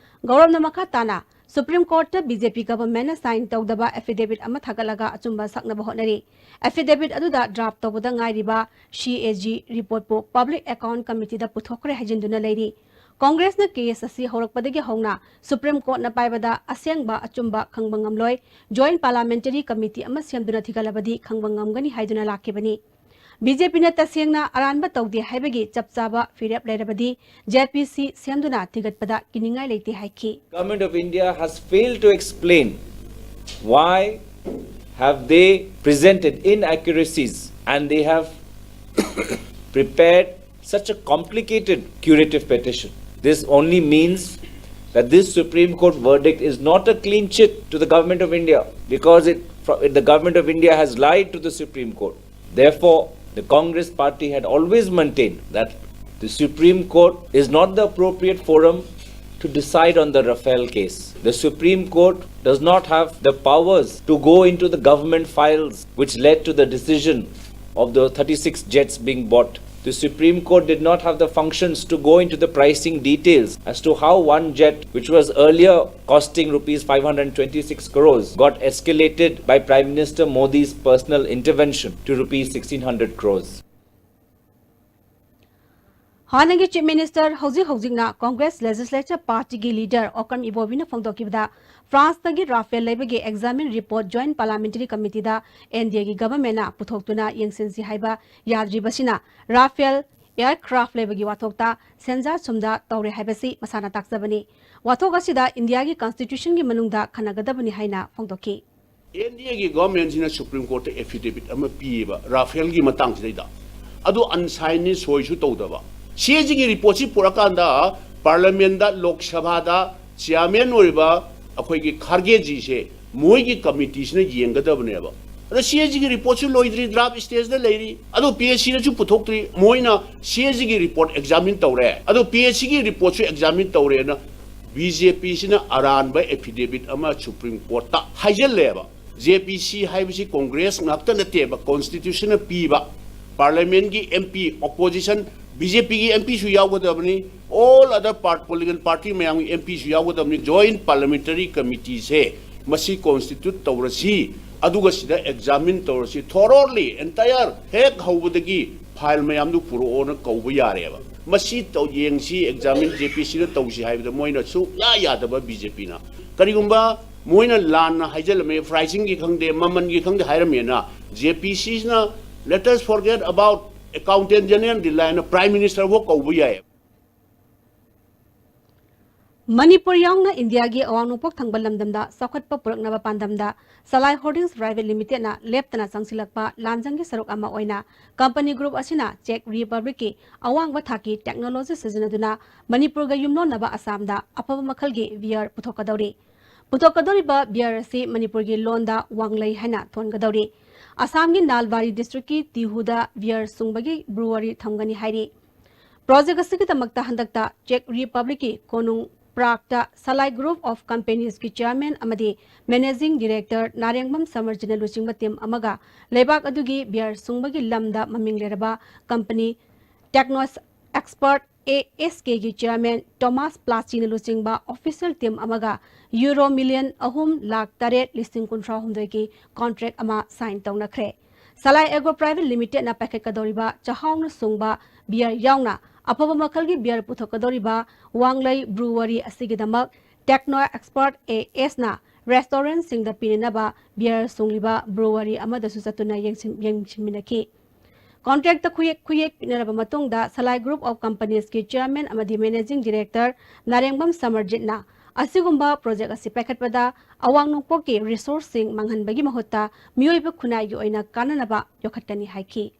ꯒꯧꯔꯕꯅ ꯃꯈꯥ ꯇꯥꯅ ꯁꯨꯄ꯭ꯔꯤꯝ ꯀꯣꯔꯠꯇ ꯕꯤ ꯖꯦ ꯄꯤ ꯒꯚꯔꯟꯃꯦꯟꯠꯅ ꯁꯥꯏꯟ ꯇꯧꯗꯕ ꯑꯦꯐꯤꯗꯦꯕꯤꯠ ꯑꯃ ꯊꯥꯒꯠꯂꯒ ꯑꯆꯨꯝꯕ ꯁꯛꯅꯕ ꯍꯣꯠꯅꯔꯤ꯫ ꯑꯦꯐꯤꯗꯦꯕꯤꯠ ꯑꯗꯨꯗ ꯗ꯭ꯔꯥꯐ ꯇꯧꯕꯗ ꯉꯥꯏꯔꯤꯕ ꯁꯤ ꯑꯦ ꯖꯤ ꯔꯤꯄꯣꯔꯠꯄꯨ ꯄꯕ꯭ꯂꯤꯛ ꯑꯦꯀꯥꯎꯟꯠ ꯀꯃꯤꯇꯤꯗ ꯄꯨꯊꯣꯛꯈ꯭ꯔꯦ ꯍꯥꯏꯖꯤꯟꯗꯨꯅ ꯂꯩꯔꯤ꯫ ꯀꯣꯡꯒ꯭ꯔꯦꯁꯅ ꯀꯦꯁ ꯑꯁꯤ ꯍꯧꯔꯛꯄꯗꯒꯤ ꯍꯧꯅ ꯁꯨꯄ꯭ꯔꯤꯝ ꯀꯣꯔꯠꯅ ꯄꯥꯏꯕꯗ ꯑꯁꯦꯡꯕ ꯑꯆꯨꯝꯕ ꯈꯪꯕ ꯉꯝꯂꯣꯏ, ꯖꯣꯏꯟꯠ ꯄꯥꯔꯂꯥꯃꯦꯟꯇꯔꯤ ꯀꯃꯤꯇꯤ ꯑꯃ ꯁꯦꯝꯗꯨꯅ ꯊꯤꯒꯠꯂꯕꯗꯤ ꯈꯪꯕ ꯉꯝꯒꯅꯤ ꯍꯥꯏꯗꯨꯅ ꯂꯥꯛꯈꯤꯕꯅꯤ꯫ ꯕꯤ ꯖꯦ ꯄꯤꯅ ꯇꯁꯦꯡꯅ ꯑꯔꯥꯟꯕ ꯇꯧꯗꯦ ꯍꯥꯏꯕꯒꯤ ꯆꯞ ꯆꯥꯕ ꯐꯤꯔꯦꯞ ꯂꯩꯔꯕꯗꯤ ꯖꯦ ꯄꯤ ꯁꯤ ꯁꯦꯝꯗꯨꯅ ꯊꯤꯒꯠꯄꯗ ꯀꯤꯅꯤꯡꯉꯥꯏ ꯂꯩꯇꯦ ꯍꯥꯏꯈꯤ꯫ Government of India has failed to explain why have they presented inaccuracies and they have prepared such a complicated curative petition. This only means that this Supreme Court verdict is not a clean chit to the Government of India, because it, the Government of India has lied to the Supreme Court. Therefore, the Congress party had always maintained that the Supreme Court is not the appropriate forum to decide on the Rafale case. The Supreme Court does not have the powers to go into the government files which led to the decision of the thirty-six jets being bought. The Supreme Court did not have the functions to go into the pricing details as to how one jet, which was earlier costing rupees five hundred twenty-six crores, got escalated by Prime Minister Modi's personal intervention to rupees sixteen hundred crores. ꯍꯥꯟꯅꯒꯤ chief minister, ꯍꯧꯖꯤꯛ ꯍꯧꯖꯤꯛꯅ ꯀꯣꯡꯒ꯭ꯔꯦꯁ ꯂꯦꯖꯤꯁꯂꯦꯆꯔ ꯄꯥꯔꯇꯤꯒꯤ leader ꯑꯣꯀꯝ ꯏꯕꯣꯕꯤꯅ ꯐꯣꯡꯗꯣꯛꯈꯤꯕꯗ, ꯐ꯭ꯔꯥꯟꯁꯇꯒꯤ Rafale ꯂꯩꯕꯒꯤ examine report joint ꯄꯥꯔꯂꯥꯃꯦꯟꯇꯔꯤ ꯀꯃꯤꯇꯤꯗ N D ꯑꯦꯒꯤ ꯒꯚꯔꯟꯃꯦꯟꯠꯅ ꯄꯨꯊꯣꯛꯇꯨꯅ ꯌꯦꯡꯁꯤꯟꯁꯤ ꯍꯥꯏꯕ ꯌꯥꯗ꯭ꯔꯤꯕꯁꯤꯅ Rafale aircraft ꯂꯩꯕꯒꯤ ꯋꯥꯊꯣꯛꯇ ꯁꯦꯟꯖꯥ ꯊꯨꯝꯖꯥ ꯇꯧꯔꯦ ꯍꯥꯏꯕꯁꯤ ꯃꯁꯥꯅ ꯇꯥꯛꯆꯕꯅꯤ꯫ ꯋꯥꯊꯣꯛ ꯑꯁꯤꯗ ꯏꯟꯗꯤꯌꯥꯒꯤ ꯀꯟꯁꯇꯤꯇ꯭ꯌꯨꯁꯟꯒꯤ ꯃꯅꯨꯡꯗ ꯈꯟꯅꯒꯗꯕꯅꯤ ꯍꯥꯏꯅ ꯐꯣꯡꯗꯣꯛꯈꯤ꯫ ꯑꯦꯟ ꯗꯤ ꯑꯦꯒꯤ ꯒꯚꯔꯟꯃꯦꯟꯠꯁꯤꯅ ꯁꯨꯄ꯭ꯔꯤꯝ ꯀꯣꯔꯠꯇ ꯑꯦꯐꯤꯗꯦꯕꯤꯠ ꯑꯃ ꯄꯤꯌꯦꯕ ꯔꯥꯐꯦꯜꯒꯤ ꯃꯇꯥꯡꯁꯤꯗꯩꯗ꯫ ꯑꯗꯨ ꯑꯟꯁꯥꯏꯟꯅꯤ, ꯁꯣꯏꯁꯨ ꯇꯧꯗꯕ꯫ ꯁꯤ ꯑꯦ ꯖꯤꯒꯤ ꯔꯤꯄꯣꯔꯠꯁꯤ ꯄꯨꯔꯛꯀꯥꯟꯗ ꯄꯥꯔꯂꯥꯃꯦꯟꯠꯇ, ꯂꯣꯛ ꯁꯚꯥꯗ ꯆꯤꯌꯥꯔꯃꯦꯟ ꯑꯣꯏꯔꯤꯕ ꯑꯩꯈꯣꯏꯒꯤ ꯈꯥꯔꯒꯦꯖꯤꯁꯦ ꯃꯣꯏꯒꯤ ꯀꯃꯤꯇꯤꯁꯤꯅ ꯌꯦꯡꯒꯗꯕꯅꯦꯕ꯫ ꯑꯗꯣ ꯁꯤ ꯑꯦ ꯖꯤꯒꯤ ꯔꯤꯄꯣꯔꯠꯁꯨ ꯂꯣꯏꯗ꯭ꯔꯤ, ꯗ꯭ꯔꯥꯐ ꯁ꯭ꯇꯦꯖꯇ ꯂꯩꯔꯤ꯫ ꯑꯗꯣ ꯄꯤ ꯑꯦꯁ ꯁꯤꯅꯁꯨ ꯄꯨꯊꯣꯛꯇ꯭ꯔꯤ꯫ ꯃꯣꯏꯅ ꯁꯤ ꯑꯦ ꯖꯤꯒꯤ ꯔꯤꯄꯣꯔꯠ ꯑꯦꯛꯖꯥꯃꯤꯟ ꯇꯧꯔꯦ꯫ ꯑꯗꯣ ꯄꯤ ꯑꯦꯁ ꯁꯤꯒꯤ ꯔꯤꯄꯣꯔꯠꯁꯨ ꯑꯦꯛꯖꯥꯃꯤꯟ ꯇꯧꯔꯦꯅ ꯕꯤ ꯖꯦ ꯄꯤꯁꯤꯅ ꯑꯔꯥꯟꯕ ꯑꯦꯐꯤꯗꯦꯕꯤꯠ ꯑꯃ ꯁꯨꯄ꯭ꯔꯤꯝ ꯀꯣꯔꯠꯇ ꯍꯥꯏꯖꯜꯂꯦꯕ꯫ ꯖꯦ ꯄꯤ ꯁꯤ ꯍꯥꯏꯕꯁꯤ ꯀꯣꯡꯒ꯭ꯔꯦꯁ ꯉꯥꯛꯇ ꯅꯠꯇꯦꯕ, ꯀꯣꯟꯁꯇꯤꯇ꯭ꯌꯨꯁꯟꯅ ꯄꯤꯕ, ꯄꯥꯔꯂꯥꯃꯦꯟꯠꯀꯤ M P, opposition, B J ꯄꯤꯒꯤ ꯑꯦꯝ ꯄꯤꯁꯨ ꯌꯥꯎꯒꯗꯕꯅꯤ, all other part, political party ꯃꯌꯥꯝꯒꯤ ꯑꯦꯝ ꯄꯤꯁꯨ ꯌꯥꯎꯒꯗꯕꯅꯤ꯫ ꯖꯣꯏꯟꯠ ꯄꯥꯔꯂꯥꯃꯦꯟꯇꯔꯤ ꯀꯃꯤꯇꯤꯁꯦ ꯃꯁꯤ ꯀꯣꯟꯁꯇꯤꯇ꯭ꯌꯨꯠ ꯇꯧꯔꯁꯤ, ꯑꯗꯨꯒ ꯁꯤꯗ ꯑꯦꯛꯖꯥꯃꯤꯟ ꯇꯧꯔꯁꯤ, ꯊꯣꯔꯣꯂꯤ, ꯑꯦꯟꯇꯥꯌꯔ, ꯍꯦꯛ ꯍꯧꯕꯗꯒꯤ ꯐꯥꯏꯜ ꯃꯌꯥꯝꯗꯨ ꯄꯨꯔꯛꯑꯣꯅ ꯀꯧꯕ ꯌꯥꯔꯦꯕ꯫ ꯃꯁꯤ ꯇꯧ ꯌꯦꯡꯁꯤ, ꯑꯦꯛꯖꯥꯃꯤꯟ ꯖꯦ ꯄꯤ ꯁꯤꯗ ꯇꯧꯁꯤ ꯍꯥꯏꯕꯗ ꯃꯣꯏꯅ ꯁꯨꯡꯌꯥ ꯌꯥꯗꯕ ꯕꯤ ꯖꯦ ꯄꯤꯅ꯫ ꯀꯔꯤꯒꯨꯝꯕ ꯃꯣꯏꯅ ꯂꯥꯟꯅ ꯍꯥꯏꯖꯜꯂꯝꯃꯦ, ꯄ꯭ꯔꯥꯏꯁꯤꯡꯒꯤ ꯈꯪꯗꯦ, ꯃꯃꯜꯒꯤ ꯈꯪꯗꯦ ꯍꯥꯏꯔꯝꯃꯦꯅ ꯖꯦ ꯄꯤ ꯁꯤꯁꯤꯅ let us forget about accountant general ꯗꯤ ꯂꯥꯏꯅ ꯄ꯭ꯔꯥꯏꯝ ꯃꯤꯅꯤꯁꯇꯔ ꯐꯥꯎ ꯀꯧꯕ ꯌꯥꯏ꯫ ꯃꯅꯤꯄꯨꯔ ꯌꯥꯎꯅ ꯏꯟꯗꯤꯌꯥꯒꯤ ꯑꯋꯥꯡ ꯅꯣꯡꯄꯣꯛ ꯊꯪꯕ ꯂꯝꯗꯝꯗ ꯆꯥꯎꯈꯠꯄ ꯄꯨꯔꯛꯅꯕ ꯄꯥꯟꯗꯝꯗ ꯁꯂꯥꯏ ꯍꯣꯜꯗꯤꯡꯁ ꯄ꯭ꯔꯥꯏꯚꯦꯠ ꯂꯤꯃꯤꯇꯦꯗꯅ ꯂꯦꯞꯇꯅ ꯆꯪꯁꯤꯜꯂꯛꯄ ꯂꯥꯟꯖꯪꯒꯤ ꯁꯔꯨꯛ ꯑꯃ ꯑꯣꯏꯅ ꯀꯝꯄꯅꯤ ꯒ꯭ꯔꯨꯞ ꯑꯁꯤꯅ ꯆꯦꯛ ꯔꯤꯄꯕ꯭ꯂꯤꯛꯀꯤ ꯑꯋꯥꯡꯕ ꯊꯥꯛꯀꯤ ꯇꯦꯛꯅꯣꯂꯣꯖꯤ ꯁꯤꯖꯤꯟꯅꯗꯨꯅ ꯃꯅꯤꯄꯨꯔꯒ ꯌꯨꯝꯂꯣꯟꯅꯕ ꯑꯁꯥꯝꯗ ꯑꯐꯕ ꯃꯈꯜꯒꯤ ꯕꯤꯌꯔ ꯄꯨꯊꯣꯛꯀꯗꯧꯔꯤ꯫ ꯄꯨꯊꯣꯛꯀꯗꯧꯔꯤꯕ ꯕꯤꯌꯔ ꯑꯁꯤ ꯃꯅꯤꯄꯨꯔꯒꯤ ꯂꯣꯟꯗ ꯋꯥꯡꯂꯩ ꯍꯥꯏꯅ ꯊꯣꯟꯒꯗꯧꯔꯤ꯫ ꯑꯁꯥꯝꯒꯤ ꯅꯥꯜꯕꯥꯔꯤ ꯗꯤꯁꯇ꯭ꯔꯤꯛꯀꯤ ꯇꯤꯍꯨꯗ ꯕꯤꯌꯔ ꯁꯨꯡꯕꯒꯤ ꯕ꯭ꯔꯨꯋꯔꯤ ꯊꯝꯒꯅꯤ ꯍꯥꯏꯔꯤ꯫ ꯄ꯭ꯔꯣꯖꯦꯛ ꯑꯁꯤꯒꯤꯗꯃꯛꯇ ꯍꯟꯗꯛꯇ ꯆꯦꯛ ꯔꯤꯄꯕ꯭ꯂꯤꯛꯀꯤ ꯀꯣꯅꯨꯡ ꯄ꯭ꯔꯥꯒꯇ ꯁꯂꯥꯏ ꯒ꯭ꯔꯨꯞ ꯑꯣꯐ ꯀꯝꯄꯦꯅꯤꯁꯀꯤ ꯆꯤꯌꯔꯃꯦꯟ ꯑꯃꯗꯤ ꯃꯦꯅꯦꯖꯤꯡ ꯗꯤꯔꯦꯛꯇꯔ ꯅꯥꯔꯦꯡꯕꯝ ꯁꯃꯔꯖꯤꯠꯅ ꯂꯨꯆꯤꯡꯕ ꯇꯤꯝ ꯑꯃꯒ ꯂꯩꯕꯥꯛ ꯑꯗꯨꯒꯤ ꯕꯤꯌꯔ ꯁꯨꯡꯕꯒꯤ ꯂꯝꯗ ꯃꯃꯤꯡ ꯂꯩꯔꯕ company techno export A S ꯀꯦꯒꯤ ꯆꯤꯌꯔꯃꯦꯟ ꯇꯣꯃꯥꯁ ꯄ꯭ꯂꯥꯆꯤꯅ ꯂꯨꯆꯤꯡꯕ ꯑꯣꯐꯤꯁꯤꯌꯦꯜ ꯇꯤꯝ ꯑꯃꯒ ꯌꯨꯔꯣ ꯃꯤꯂꯤꯌꯟ ꯑꯍꯨꯝ ꯂꯥꯈ ꯇꯔꯦꯠ ꯂꯤꯁꯤꯡ ꯀꯨꯟꯊ꯭ꯔꯥ ꯍꯨꯝꯗꯣꯏꯒꯤ ꯀꯣꯟꯇ꯭ꯔꯦꯛ ꯑꯃ ꯁꯥꯏꯟ ꯇꯧꯅꯈ꯭ꯔꯦ꯫ ꯁꯂꯥꯏ ꯑꯦꯒ꯭ꯔꯣ ꯄ꯭ꯔꯥꯏꯚꯦꯠ ꯂꯤꯃꯤꯇꯦꯗꯅ ꯄꯥꯏꯈꯠꯀꯗꯧꯔꯤꯕ ꯆꯥꯍꯥꯎꯅ ꯁꯨꯡꯕ ꯕꯤꯌꯔ ꯌꯥꯎꯅ ꯑꯐꯕ ꯃꯈꯜꯒꯤ ꯕꯤꯌꯔ ꯄꯨꯊꯣꯛꯀꯗꯧꯔꯤꯕ ꯋꯥꯡꯂꯩ ꯕ꯭ꯔꯨꯋꯔꯤ ꯑꯁꯤꯒꯤꯗꯃꯛ ꯇꯦꯛꯅꯣ ꯑꯦꯛꯁꯄꯔꯠ ꯑꯦ ꯑꯦꯁꯅ ꯔꯦꯁꯇꯣꯔꯦꯟꯠꯁꯤꯡꯗ ꯄꯤꯅꯅꯕ ꯕꯤꯌꯔ ꯁꯨꯡꯂꯤꯕ ꯕ꯭ꯔꯨꯋꯔꯤ ꯑꯃꯗꯁꯨ ꯆꯠꯇꯨꯅ ꯌꯦꯡꯁꯤꯟ- ꯌꯦꯡꯁꯤꯟꯃꯤꯟꯅꯈꯤ꯫ ꯀꯣꯟꯇ꯭ꯔꯦꯛꯇ ꯈꯨꯌꯦꯛ ꯈꯨꯌꯦꯛ ꯄꯤꯅꯔꯕ ꯃꯇꯨꯡꯗ ꯁꯂꯥꯏ ꯒ꯭ꯔꯨꯞ ꯑꯣꯐ ꯀꯝꯄꯅꯤꯁꯀꯤ ꯆꯤꯌꯔꯃꯦꯟ ꯑꯃꯗꯤ ꯃꯦꯅꯦꯖꯤꯡ ꯗꯤꯔꯦꯛꯇꯔ ꯅꯥꯔꯦꯡꯕꯝ ꯁꯃꯔꯖꯤꯠꯅ ꯑꯁꯤꯒꯨꯝꯕ ꯄ꯭ꯔꯣꯖꯦꯛ ꯑꯁꯤ ꯄꯥꯏꯈꯠꯄꯗ ꯑꯋꯥꯡ ꯅꯣꯡꯄꯣꯛꯀꯤ ꯔꯤꯁꯣꯔꯁꯁꯤꯡ ꯃꯥꯡꯍꯟꯕꯒꯤ ꯃꯍꯨꯠꯇ ꯃꯤꯑꯣꯏꯕ ꯈꯨꯟꯅꯥꯏꯒꯤ ꯑꯣꯏꯅ ꯀꯥꯟꯅꯅꯕ ꯌꯣꯛꯈꯠꯀꯅꯤ ꯍꯥꯏꯈꯤ꯫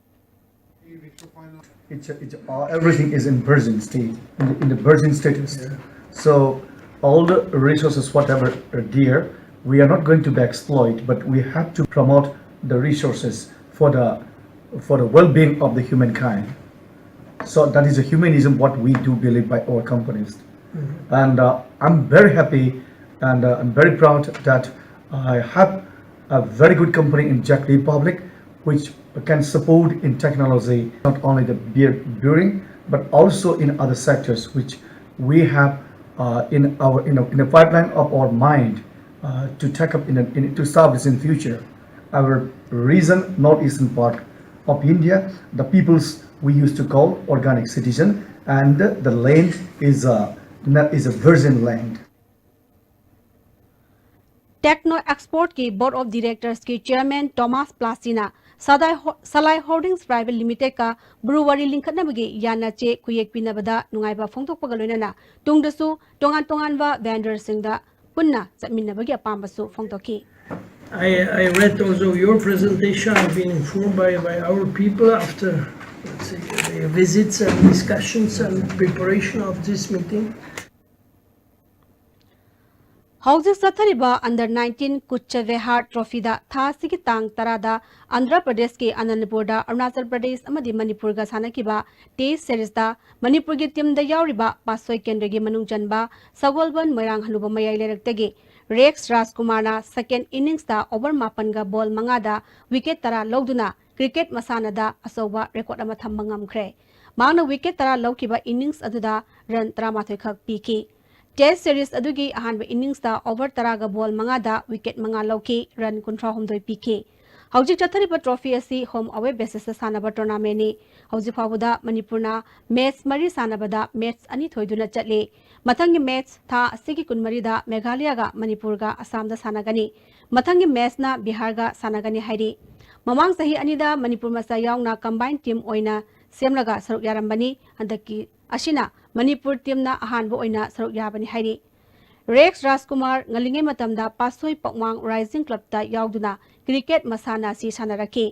It's, a, it's uh, everything is in virgin state, in the, in the virgin status. So all the resources, whatever are there, we are not going to be exploit, but we have to promote the resources for the for the well-being of the humankind. So that is a humanism what we do believe by our companies. And uh, I'm very happy and uh, I'm very proud that I have a very good company in Czech Republic which can support in technology, not only the beer brewing, but also in other sectors which we have uh, in our in a, in a pipeline of our mind uh, to take up in, a, in to establish in future. Our region, northeastern part of India, the peoples we used to call organic citizen, And the land is a, is a virgin land. Techno Export ꯀꯤ Board of Directors ꯀꯤ Chairman Thomas Plassy ꯅ ꯁꯂꯥꯏ ꯍꯣ- ꯁꯂꯥꯏ Holdings Private Limited ꯀ brewery ꯂꯤꯡꯈꯠꯅꯕꯒꯤ ꯌꯥꯅ ꯆꯦ ꯈꯨꯌꯦꯛ ꯄꯤꯅꯕꯗ ꯅꯨꯡꯉꯥꯏꯕ ꯐꯣꯡꯗꯣꯛꯄꯒ ꯂꯣꯏꯅꯅ ꯇꯨꯡꯗꯁꯨ ꯇꯣꯉꯥꯟ ꯇꯣꯉꯥꯟꯕ vendor ꯁꯤꯡꯗ ꯄꯨꯟꯅ ꯆꯠꯃꯤꯟꯅꯕꯒꯤ ꯑꯄꯥꯝꯕꯁꯨ ꯐꯣꯡꯗꯣꯛꯈꯤ꯫ I, I read also your presentation. I've been informed by, by our people after, let's say, the visits and discussions and preparation of this meeting. ꯍꯧꯖꯤꯛ ꯆꯠꯊꯔꯤꯕ Under nineteen Kuch Behar Trophy ꯗ ꯊꯥ ꯑꯁꯤꯒꯤ ꯇꯥꯡ ꯇꯔꯥꯗ ꯑꯟꯙ꯭ꯔ ꯄ꯭ꯔꯗꯦꯁꯀꯤ ꯑꯅꯟꯗꯄꯨꯔꯗ ꯑꯔꯨꯅꯥꯆꯜ ꯄ꯭ꯔꯗꯦꯁ ꯑꯃꯗꯤ ꯃꯅꯤꯄꯨꯔꯒ ꯁꯥꯟꯅꯈꯤꯕ Test Series ꯇ ꯃꯅꯤꯄꯨꯔꯒꯤ team ꯗ ꯌꯥꯎꯔꯤꯕ ꯄꯥꯠꯁꯣꯏ ꯀꯦꯟꯗ꯭ꯔꯒꯤ ꯃꯅꯨꯡ ꯆꯟꯕ ꯁꯒꯣꯜꯕꯟ ꯃꯣꯏꯔꯥꯡ ꯍꯅꯨꯕ ꯃꯌꯥꯏ ꯂꯩꯔꯛꯇꯒꯤ ꯔꯦꯛꯁ ꯔꯥꯖꯀꯨꯃꯥꯔꯅ second innings ꯇ over ꯃꯥꯄꯟꯒ ball ꯃꯉꯥꯗ wicket ꯇꯔꯥ ꯂꯧꯗꯨꯅ cricket ꯃꯁꯥꯟꯅꯗ ꯑꯆꯧꯕ record ꯑꯃ ꯊꯝꯕ ꯉꯝꯈ꯭ꯔꯦ꯫ ꯃꯍꯥꯛꯅ wicket ꯇꯔꯥ ꯂꯧꯈꯤꯕ innings ꯑꯗꯨꯗ run ꯇꯔꯥꯃꯥꯊꯣꯏ ꯈꯛ ꯄꯤꯈꯤ꯫ Test Series ꯑꯗꯨꯒꯤ ꯑꯍꯥꯟꯕ innings ꯇ over ꯇꯔꯥꯒ ball ꯃꯉꯥꯗ wicket ꯃꯉꯥ ꯂꯧꯈꯤ, run ꯀꯨꯟꯊ꯭ꯔꯥꯍꯨꯝꯗꯣꯏ ꯄꯤꯈꯤ꯫ ꯍꯧꯖꯤꯛ ꯆꯠꯊꯔꯤꯕ trophy ꯑꯁꯤ home away basis ꯇ ꯁꯥꯟꯅꯕ tournament ꯅꯤ꯫ ꯍꯧꯖꯤꯛ ꯐꯥꯎꯕꯗ ꯃꯅꯤꯄꯨꯔꯅ match ꯃꯔꯤ ꯁꯥꯟꯅꯕꯗ match ꯑꯅꯤ ꯊꯣꯏꯗꯨꯅ ꯆꯠꯂꯤ꯫ ꯃꯊꯪꯒꯤ match ꯊꯥ ꯑꯁꯤꯒꯤ ꯀꯨꯟꯃꯔꯤꯗ ꯃꯦꯘꯥꯂꯌꯒ ꯃꯅꯤꯄꯨꯔꯒ ꯑꯁꯥꯝꯗ ꯁꯥꯟꯅꯒꯅꯤ꯫ ꯃꯊꯪꯒꯤ match ꯅ ꯕꯤꯍꯥꯔꯒ ꯁꯥꯟꯅꯒꯅꯤ ꯍꯥꯏꯔꯤ꯫ ꯃꯃꯥꯡ ꯆꯍꯤ ꯑꯅꯤꯗ ꯃꯅꯤꯄꯨꯔ ꯃꯆꯥ ꯌꯥꯎꯅ combine team ꯑꯣꯏꯅ ꯁꯦꯝꯂꯒ ꯁꯔꯨꯛ ꯌꯥꯔꯝꯕꯅꯤ꯫ ꯍꯟꯗꯛꯀꯤ ꯑꯁꯤꯅ ꯃꯅꯤꯄꯨꯔ team ꯅ ꯑꯍꯥꯟꯕ ꯑꯣꯏꯅ ꯁꯔꯨꯛ ꯌꯥꯕꯅꯤ ꯍꯥꯏꯔꯤ꯫ ꯔꯦꯛꯁ ꯔꯥꯖꯀꯨꯃꯥꯔ ꯉꯜꯂꯤꯉꯩ ꯃꯇꯝꯗ ꯄꯥꯠꯁꯣꯏ ꯄꯛꯃꯥꯡ Rising Club ꯇ ꯌꯥꯎꯗꯨꯅ cricket ꯃꯁꯥꯟꯅ ꯑꯁꯤ ꯁꯥꯟꯅꯔꯛꯈꯤ꯫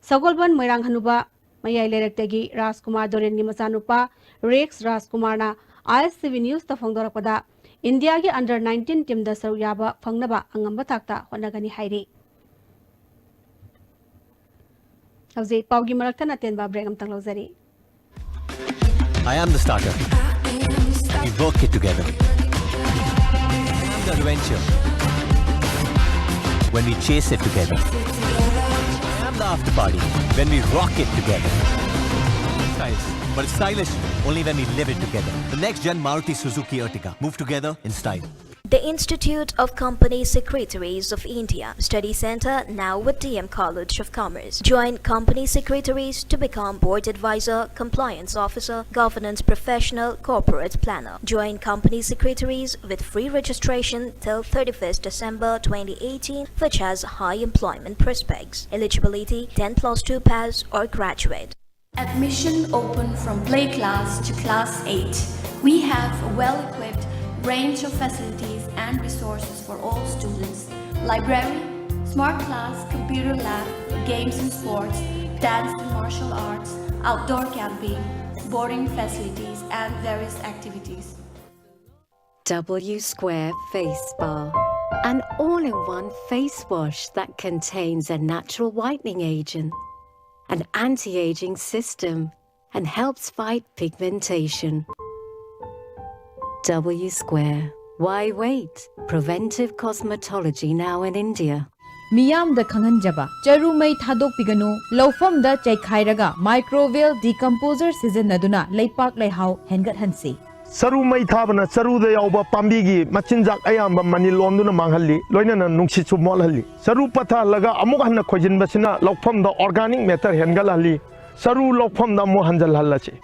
ꯁꯒꯣꯜꯕꯟ ꯃꯣꯏꯔꯥꯡ ꯍꯅꯨꯕ ꯃꯌꯥꯏ ꯂꯩꯔꯛꯇꯒꯤ ꯔꯥꯖꯀꯨꯃꯥꯔ ꯗꯣꯔꯦꯟꯒꯤ ꯃꯆꯥꯅꯨꯄꯥ ꯔꯦꯛꯁ ꯔꯥꯖꯀꯨꯃꯥꯔꯅ I S T V News ꯇ ꯐꯣꯡꯗꯣꯔꯛꯄꯗ, ꯏꯟꯗꯤꯌꯥꯒꯤ Under nineteen team ꯗ ꯁꯔꯨꯛ ꯌꯥꯕ ꯐꯪꯅꯕ ꯑꯉꯝꯕ ꯊꯥꯛꯇ ꯍꯣꯠꯅꯒꯅꯤ ꯍꯥꯏꯔꯤ꯫ ꯍꯧꯖꯤꯛ ꯄꯥꯎꯒꯤ ꯃꯔꯛꯇ ꯑꯇꯦꯟꯕ break ꯑꯃꯇꯪ ꯂꯧꯖꯔꯤ꯫ I am the starter. We work it together. I am the adventure. When we chase it together. I am the after party. When we rock it together. Styles. But it's stylish only when we live it together. The next gen Maruti Suzuki Ertiga. Move together in style. The Institute of Company Secretaries of India Study Center, now with D M College of Commerce. Join company secretaries to become board advisor, compliance officer, governance professional, corporate planner. Join company secretaries with free registration till thirty-first December twenty eighteen, which has high employment prospects. Eligibility: ten plus two pass or graduate. Admission open from play class to class eight. We have a well-equipped range of facilities and resources for all students. Library, smart class, computer lab, games and sports, dance and martial arts, outdoor camping, boarding facilities, and various activities. W Square Face Spa. An all-in-one face wash that contains a natural whitening agent, an anti-aging system, and helps fight pigmentation. W Square. Why wait? Preventive cosmetology now in India. ꯃꯤꯌꯥꯝꯗ ꯈꯪꯍꯟꯖꯕ: ꯆꯔꯨ ꯃꯩ ꯊꯥꯗꯣꯛꯄꯤꯒꯅꯨ꯫ ꯂꯧꯐꯝꯗ ꯆꯩꯈꯥꯏꯔꯒ microbial decomposer ꯁꯤꯖꯤꯟꯅꯗꯨꯅ ꯂꯩꯄꯥꯛ ꯂꯩꯍꯥꯎ ꯍꯦꯟꯒꯠꯍꯟꯁꯤ꯫ ꯆꯔꯨ ꯃꯩ ꯊꯥꯕꯅ ꯆꯔꯨꯗ ꯌꯥꯎꯕ ꯄꯥꯝꯕꯤꯒꯤ ꯃꯆꯤꯟꯖꯥꯛ ꯑꯌꯥꯝꯕ ꯃꯅꯤꯜ ꯑꯣꯟꯗꯨꯅ ꯃꯥꯡꯍꯜꯂꯤ, ꯂꯣꯏꯅꯅ ꯅꯨꯡꯁꯤꯠꯁꯨ ꯃꯣꯠꯍꯜꯂꯤ꯫ ꯆꯔꯨ ꯄꯠꯊꯍꯜꯂꯒ ꯑꯃꯨꯛ ꯍꯟꯅ ꯈꯣꯏꯖꯤꯟꯕꯁꯤꯅ ꯂꯧꯐꯝꯗ organic matter ꯍꯦꯟꯒꯠꯍꯜꯂꯤ꯫ ꯆꯔꯨ ꯂꯧꯐꯝꯗ ꯑꯃꯨꯛ ꯍꯟꯖꯤꯜꯍꯜꯂꯁꯤ꯫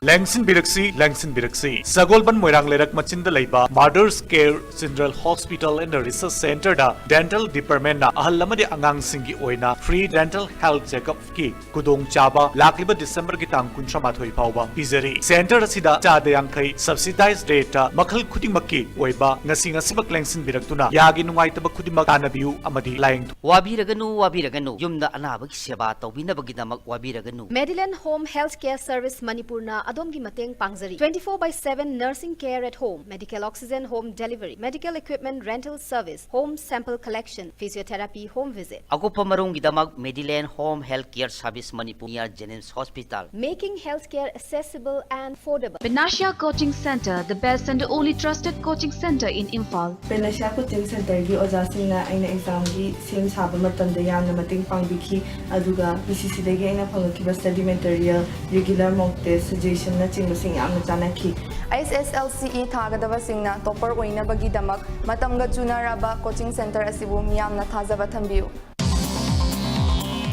ꯂꯦꯡꯁꯤꯟꯕꯤꯔꯛꯁꯤ, ꯂꯦꯡꯁꯤꯟꯕꯤꯔꯛꯁꯤ꯫ ꯁꯒꯣꯜꯕꯟ ꯃꯣꯏꯔꯥꯡ ꯂꯩꯔꯛ ꯃꯆꯤꯟꯗ ꯂꯩꯕ Mother's Care General Hospital and Research Centerꯗ dental departmentꯅ ꯑꯍꯜ ꯑꯃꯗꯤ ꯑꯉꯥꯡꯁꯤꯡꯒꯤ ꯑꯣꯏꯅ free dental health checkupꯀꯤ ꯈꯨꯗꯣꯡꯆꯥꯕ ꯂꯥꯛꯂꯤꯕ ꯗꯤꯁꯦꯝꯕꯔꯒꯤ ꯇꯥꯡ ꯀꯨꯟꯊ꯭ꯔꯥ ꯃꯥꯊꯣꯏ ꯐꯥꯎꯕ ꯄꯤꯖꯔꯤ꯫ Center ꯑꯁꯤꯗ ꯆꯥꯗ ꯌꯥꯡꯈꯩ subsidized rateꯇ ꯃꯈꯜ ꯈꯨꯗꯤꯡꯃꯛꯀꯤ ꯑꯣꯏꯕ ꯉꯁꯤ ꯉꯁꯤꯃꯛ ꯂꯦꯡꯁꯤꯟꯕꯤꯔꯛꯇꯨꯅ ꯌꯥꯒꯤ ꯅꯨꯡꯉꯥꯏꯇꯕ ꯈꯨꯗꯤꯡꯃꯛ ꯇꯥꯟꯅꯕꯤꯌꯨ ꯑꯃꯗꯤ ꯂꯥꯌꯦꯡꯊꯣꯛ ꯋꯥꯕꯤꯔꯒꯅꯨ, ꯋꯥꯕꯤꯔꯒꯅꯨ꯫ ꯌꯨꯝꯗ ꯑꯅꯥꯕꯒꯤ ꯁꯦꯕꯥ ꯇꯧꯕꯤꯅꯕꯒꯤꯗꯃꯛ ꯋꯥꯕꯤꯔꯒꯅꯨ꯫ Mediland Home Health Care Service ꯃꯅꯤꯄꯨꯔꯅ ꯑꯗꯣꯝꯒꯤ ꯃꯇꯦꯡ ꯄꯥꯡꯖꯔꯤ꯫ Twenty four by seven nursing care at home, medical oxygen home delivery, medical equipment rental service, home sample collection, physiotherapy home visit. ꯑꯀꯨꯞꯄ ꯃꯔꯣꯜꯒꯤꯗꯃꯛ Mediland Home Health Care Service Manipur near Jenims Hospital. Making healthcare accessible and affordable. Panacea Coaching Center, the best and only trusted coaching center in Imphal. Panacea Coaching Centerꯒꯤ ꯑꯣꯖꯥꯁꯤꯡꯅ ꯑꯩꯅ examꯒꯤ ꯁꯦꯝ ꯁꯥꯕ ꯃꯇꯝꯗ ꯌꯥꯝꯅ ꯃꯇꯦꯡ ꯄꯥꯡꯕꯤꯈꯤ, ꯑꯗꯨꯒ P C Cꯗꯒꯤ ꯑꯩꯅ ꯐꯪꯂꯛꯈꯤꯕ study material, regular mock test, suggestion ꯅꯆꯤꯡꯕꯁꯤꯡ ꯌꯥꯝꯅ ꯆꯥꯟꯅꯈꯤ꯫ ꯑꯦꯁ ꯑꯦꯁ ꯑꯦꯜ ꯁꯤ ꯏ ꯊꯥꯒꯗꯕꯁꯤꯡꯅ topper ꯑꯣꯏꯅꯕꯒꯤꯗꯃꯛ ꯃꯇꯝꯒ ꯆꯨꯅꯔꯕ coaching centre ꯑꯁꯤꯕꯨ ꯃꯤꯌꯥꯝꯅ ꯊꯥꯖꯕ ꯊꯝꯕꯤꯌꯨ꯫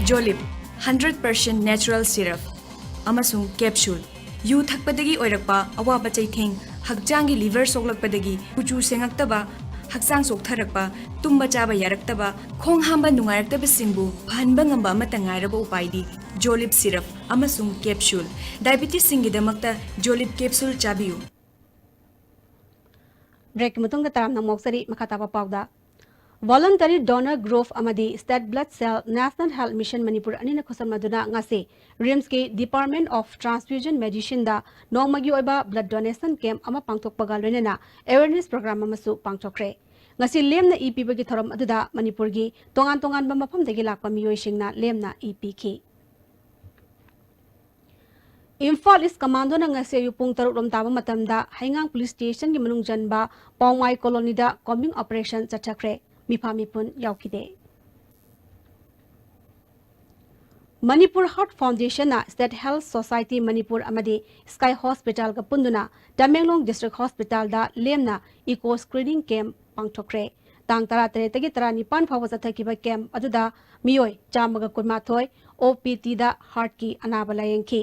ꯖꯣꯂꯤꯞ, hundred percent natural syrup ꯑꯃꯁꯨꯡ capsule꯫ ꯌꯨ ꯊꯛꯄꯗꯒꯤ ꯑꯣꯏꯔꯛꯄ ꯑꯋꯥꯕ ꯆꯩꯊꯦꯡ, ꯍꯛꯆꯥꯡꯒꯤ liver ꯁꯣꯛꯂꯛꯄꯗꯒꯤ ꯀꯨꯆꯨ ꯁꯦꯡꯉꯛꯇꯕ, ꯍꯛꯆꯥꯡ ꯆꯣꯛꯊꯔꯛꯄ, ꯇꯨꯝꯕ ꯆꯥꯕ ꯌꯥꯔꯛꯇꯕ, ꯈꯣꯡ ꯍꯥꯝꯕ ꯅꯨꯡꯉꯥꯏꯔꯛꯇꯕꯁꯤꯡꯕꯨ ꯐꯍꯟꯕ ꯉꯝꯕ ꯑꯃꯠꯇ ꯉꯥꯏꯔꯕ ꯎꯄꯥꯏꯗꯤ ꯖꯣꯂꯤꯞ syrup ꯑꯃꯁꯨꯡ capsule꯫ Diabetesꯁꯤꯡꯒꯤꯗꯃꯛꯇ ꯖꯣꯂꯤꯞ capsule ꯆꯥꯕꯤꯌꯨ꯫ Breakꯀꯤ ꯃꯇꯨꯡꯗ ꯇꯔꯥꯝꯅ ꯑꯃꯨꯛ ꯑꯣꯛꯆꯔꯤ꯫ ꯃꯈꯥ ꯇꯥꯕ ꯄꯥꯎꯗ, Voluntary Donor Group ꯑꯃꯗꯤ State Blood Cell National Health Mission Manipur ꯑꯅꯤꯅ ꯈꯨꯠꯁꯝꯅꯗꯨꯅ ꯉꯁꯤ RIMSꯀꯤ Department of Transfusion Medicineꯗ ꯅꯣꯡꯃꯒꯤ ꯑꯣꯏꯕ blood donation camp ꯑꯃ ꯄꯥꯡꯊꯣꯛꯄꯒ ꯂꯣꯏꯅꯅ awareness program ꯑꯃꯁꯨ ꯄꯥꯡꯊꯣꯛꯈ꯭ꯔꯦ꯫ ꯉꯁꯤ ꯂꯦꯝꯅ ꯏ ꯄꯤꯕꯒꯤ ꯊꯧꯔꯝ ꯑꯗꯨꯗ ꯃꯅꯤꯄꯨꯔꯒꯤ ꯇꯣꯉꯥꯟ ꯇꯣꯉꯥꯟꯕ ꯃꯐꯝꯗꯒꯤ ꯂꯥꯛꯄ ꯃꯤꯑꯣꯏꯁꯤꯡꯅ ꯂꯦꯝꯅ ꯏ ꯄꯤꯈꯤ꯫ ꯏꯝꯐꯥꯜ ꯏꯁ ꯀꯃꯥꯟꯗꯣꯅ ꯉꯁꯤ ꯑꯌꯨꯛ ꯄꯨꯡ ꯇꯔꯨꯛ ꯂꯣꯝ ꯇꯥꯕ ꯃꯇꯝꯗ ꯍꯩꯉꯥꯡ ꯄꯨꯂꯤꯁ ꯁ꯭ꯇꯦꯁꯟꯒꯤ ꯃꯅꯨꯡ ꯆꯟꯕ ꯄꯥꯎꯃꯥꯏ ꯀꯣꯂꯣꯅꯤꯗ combing operation ꯆꯠꯊꯈ꯭ꯔꯦ꯫ ꯃꯤꯐꯥ ꯃꯤꯄꯨꯟ ꯌꯥꯎꯈꯤꯗꯦ꯫ ꯃꯅꯤꯄꯨꯔ ꯍꯥꯔꯠ ꯐꯥꯎꯟꯗꯦꯁꯟꯅ ꯁ꯭ꯇꯦꯠ ꯍꯦꯜꯊ ꯁꯣꯁꯥꯏꯇꯤ ꯃꯅꯤꯄꯨꯔ ꯑꯃꯗꯤ ꯁ꯭ꯀꯥꯏ ꯍꯣꯁꯄꯤꯇꯥꯜꯒ ꯄꯨꯟꯗꯨꯅ ꯇꯃꯦꯡꯂꯣꯡ ꯗꯤꯁꯇ꯭ꯔꯤꯛ ꯍꯣꯁꯄꯤꯇꯥꯜꯗ ꯂꯦꯝꯅ echo screening camp ꯄꯥꯡꯊꯣꯛꯈ꯭ꯔꯦ꯫ ꯇꯥꯡ ꯇꯔꯥꯇꯔꯦꯠꯇꯒꯤ ꯇꯔꯥꯅꯤꯄꯥꯟ ꯐꯥꯎꯕ ꯆꯠꯊꯈꯤꯕ camp ꯑꯗꯨꯗ ꯃꯤꯑꯣꯏ ꯆꯥꯝꯃꯒ ꯀꯨꯟꯃꯥꯊꯣꯏ OPTꯗ heartꯀꯤ ꯑꯅꯥꯕ ꯂꯥꯌꯦꯡꯈꯤ꯫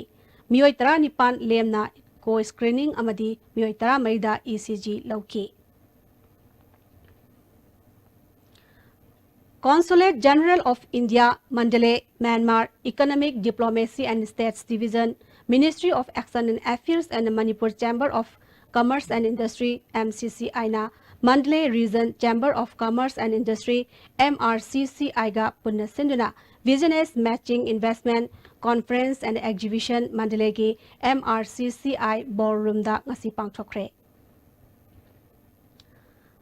ꯃꯤꯑꯣꯏ ꯇꯔꯥꯅꯤꯄꯥꯟ ꯂꯦꯝꯅ echo screening ꯑꯃꯗꯤ ꯃꯤꯑꯣꯏ ꯇꯔꯥꯃꯔꯤꯗ ECG ꯂꯧꯈꯤ꯫ Consulate General of India, Mandalay, Myanmar, Economic Diplomacy and States Division, Ministry of External Affairs and Manipur Chamber of Commerce and Industry, MCCIꯅ Mandalay Region Chamber of Commerce and Industry, MRCCIꯒ ꯄꯨꯟꯅ ꯁꯤꯟꯗꯨꯅ Business Matching Investment Conference and Exhibition Mandalayꯒꯤ MRCCI Ballroomꯗ ꯉꯁꯤ ꯄꯥꯡꯊꯣꯛꯈ꯭ꯔꯦ꯫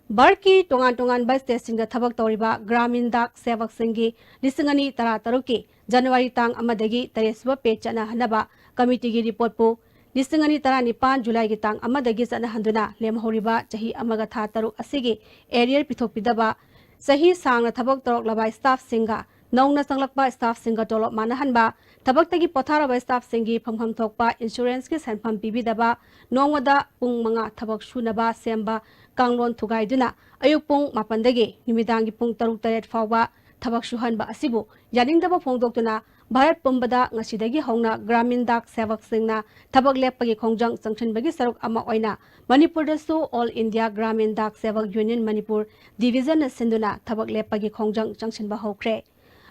ꯚꯥꯔꯠꯀꯤ ꯇꯣꯉꯥꯟ ꯇꯣꯉꯥꯟꯕ ꯁ꯭ꯇꯦꯠꯁꯤꯡꯗ ꯊꯕꯛ ꯇꯧꯔꯤꯕ ꯒ꯭ꯔꯥꯃꯤꯟ ꯗꯥꯛ ꯁꯦꯚꯛꯁꯤꯡꯒꯤ ꯂꯤꯁꯤꯡ ꯑꯅꯤ ꯇꯔꯥꯇꯔꯨꯛꯀꯤ ꯖꯅꯋꯥꯔꯤ ꯇꯥꯡ ꯑꯃꯗꯒꯤ ꯇꯔꯦꯠ ꯁꯨꯕ ꯄꯦ ꯆꯠꯅꯍꯟꯅꯕ ꯀꯃꯤꯇꯤꯒꯤ ꯔꯤꯄꯣꯔꯠꯄꯨ ꯂꯤꯁꯤꯡ ꯑꯅꯤ ꯇꯔꯥꯅꯤꯄꯥꯟ ꯖꯨꯂꯥꯏꯒꯤ ꯇꯥꯡ ꯑꯃꯗꯒꯤ ꯆꯠꯅꯍꯟꯗꯨꯅ ꯂꯦꯝꯍꯧꯔꯤꯕ ꯆꯍꯤ ꯑꯃꯒ ꯊꯥ ꯇꯔꯨꯛ ꯑꯁꯤꯒꯤ arrear ꯄꯤꯊꯣꯛꯄꯤꯗꯕ, ꯆꯍꯤ ꯁꯥꯡꯅ ꯊꯕꯛ ꯇꯧꯔꯛꯂꯕ ꯁ꯭ꯇꯥꯐꯁꯤꯡꯒ ꯅꯧꯅ ꯆꯪꯂꯛꯄ staffꯁꯤꯡꯒ ꯇꯣꯂꯣꯞ ꯃꯥꯟꯅꯍꯟꯕ, ꯊꯕꯛꯇꯒꯤ ꯄꯣꯊꯥꯔꯕ staffꯁꯤꯡꯒꯤ ꯐꯪꯐꯝ ꯊꯣꯛꯄ insuranceꯀꯤ ꯁꯦꯟꯐꯝ ꯄꯤꯕꯤꯗꯕ, ꯅꯣꯡꯃꯗ ꯄꯨꯡ ꯃꯉꯥ ꯊꯕꯛ ꯁꯨꯅꯕ ꯁꯦꯝꯕ ꯀꯥꯡꯂꯣꯟ ꯊꯨꯒꯥꯏꯗꯨꯅ ꯑꯌꯨꯛ ꯄꯨꯡ ꯃꯥꯄꯟꯗꯒꯤ ꯅꯨꯃꯤꯗꯥꯡꯒꯤ ꯄꯨꯡ ꯇꯔꯨꯛ ꯇꯔꯦꯠ ꯐꯥꯎꯕ ꯊꯕꯛ ꯁꯨꯍꯟꯕ ꯑꯁꯤꯕꯨ ꯌꯥꯅꯤꯡꯗꯕ ꯐꯣꯡꯗꯣꯛꯇꯨꯅ ꯚꯥꯔꯠ ꯄꯨꯝꯕꯗ ꯉꯁꯤꯗꯒꯤ ꯍꯧꯅ ꯒ꯭ꯔꯥꯃꯤꯟ ꯗꯥꯛ ꯁꯦꯕꯛꯁꯤꯡꯅ ꯊꯕꯛ ꯂꯦꯞꯄꯒꯤ ꯈꯣꯡꯖꯪ ꯆꯪꯁꯤꯟꯕꯒꯤ ꯁꯔꯨꯛ ꯑꯃ ꯑꯣꯏꯅ ꯃꯅꯤꯄꯨꯔꯗꯁꯨ All India Gramin Dak Sevak Union Manipur Divisionꯅ ꯁꯤꯟꯗꯨꯅ ꯊꯕꯛ ꯂꯦꯞꯄꯒꯤ ꯈꯣꯡꯖꯪ ꯆꯪꯁꯤꯟꯕ ꯍꯧꯈ꯭ꯔꯦ꯫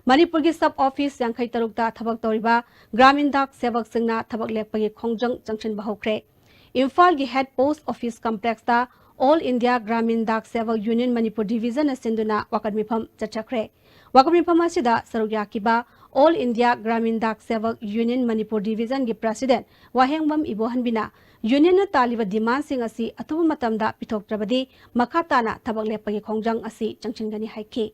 ꯃꯅꯤꯄꯨꯔꯒꯤ sub office ꯌꯥꯡꯈꯩ ꯇꯔꯨꯛꯇ ꯊꯕꯛ ꯇꯧꯔꯤꯕ ꯒ꯭ꯔꯥꯃꯤꯟ ꯗꯥꯛ ꯁꯦꯕꯛꯁꯤꯡꯅ ꯊꯕꯛ ꯂꯦꯞꯄꯒꯤ ꯈꯣꯡꯖꯪ ꯆꯪꯁꯤꯟꯕ ꯍꯧꯈ꯭ꯔꯦ꯫ ꯏꯝꯐꯥꯜꯒꯤ head post office complexꯇ All India Gramin Dak Sevak Union Manipur Divisionꯅ ꯁꯤꯟꯗꯨꯅ ꯋꯥꯀꯠ ꯃꯤꯐꯝ ꯆꯠꯆꯈ꯭ꯔꯦ꯫ ꯋꯥꯀꯠ ꯃꯤꯐꯝ ꯑꯁꯤꯗ ꯁꯔꯨꯛ ꯌꯥꯈꯤꯕ All India Gramin Dak Sevak Union Manipur Divisionꯒꯤ president ꯋꯥꯍꯦꯡꯕꯝ ꯏꯕꯣꯍꯟꯕꯤꯅ unionꯅ ꯇꯥꯜꯂꯤꯕ demandꯁꯤꯡ ꯑꯁꯤ ꯑꯊꯨꯕ ꯃꯇꯝꯗ ꯄꯤꯊꯣꯛꯇ꯭ꯔꯕꯗꯤ ꯃꯈꯥ ꯇꯥꯅ ꯊꯕꯛ ꯂꯦꯞꯄꯒꯤ ꯈꯣꯡꯖꯪ ꯑꯁꯤ ꯆꯪꯁꯤꯟꯒꯅꯤ ꯍꯥꯏꯈꯤ꯫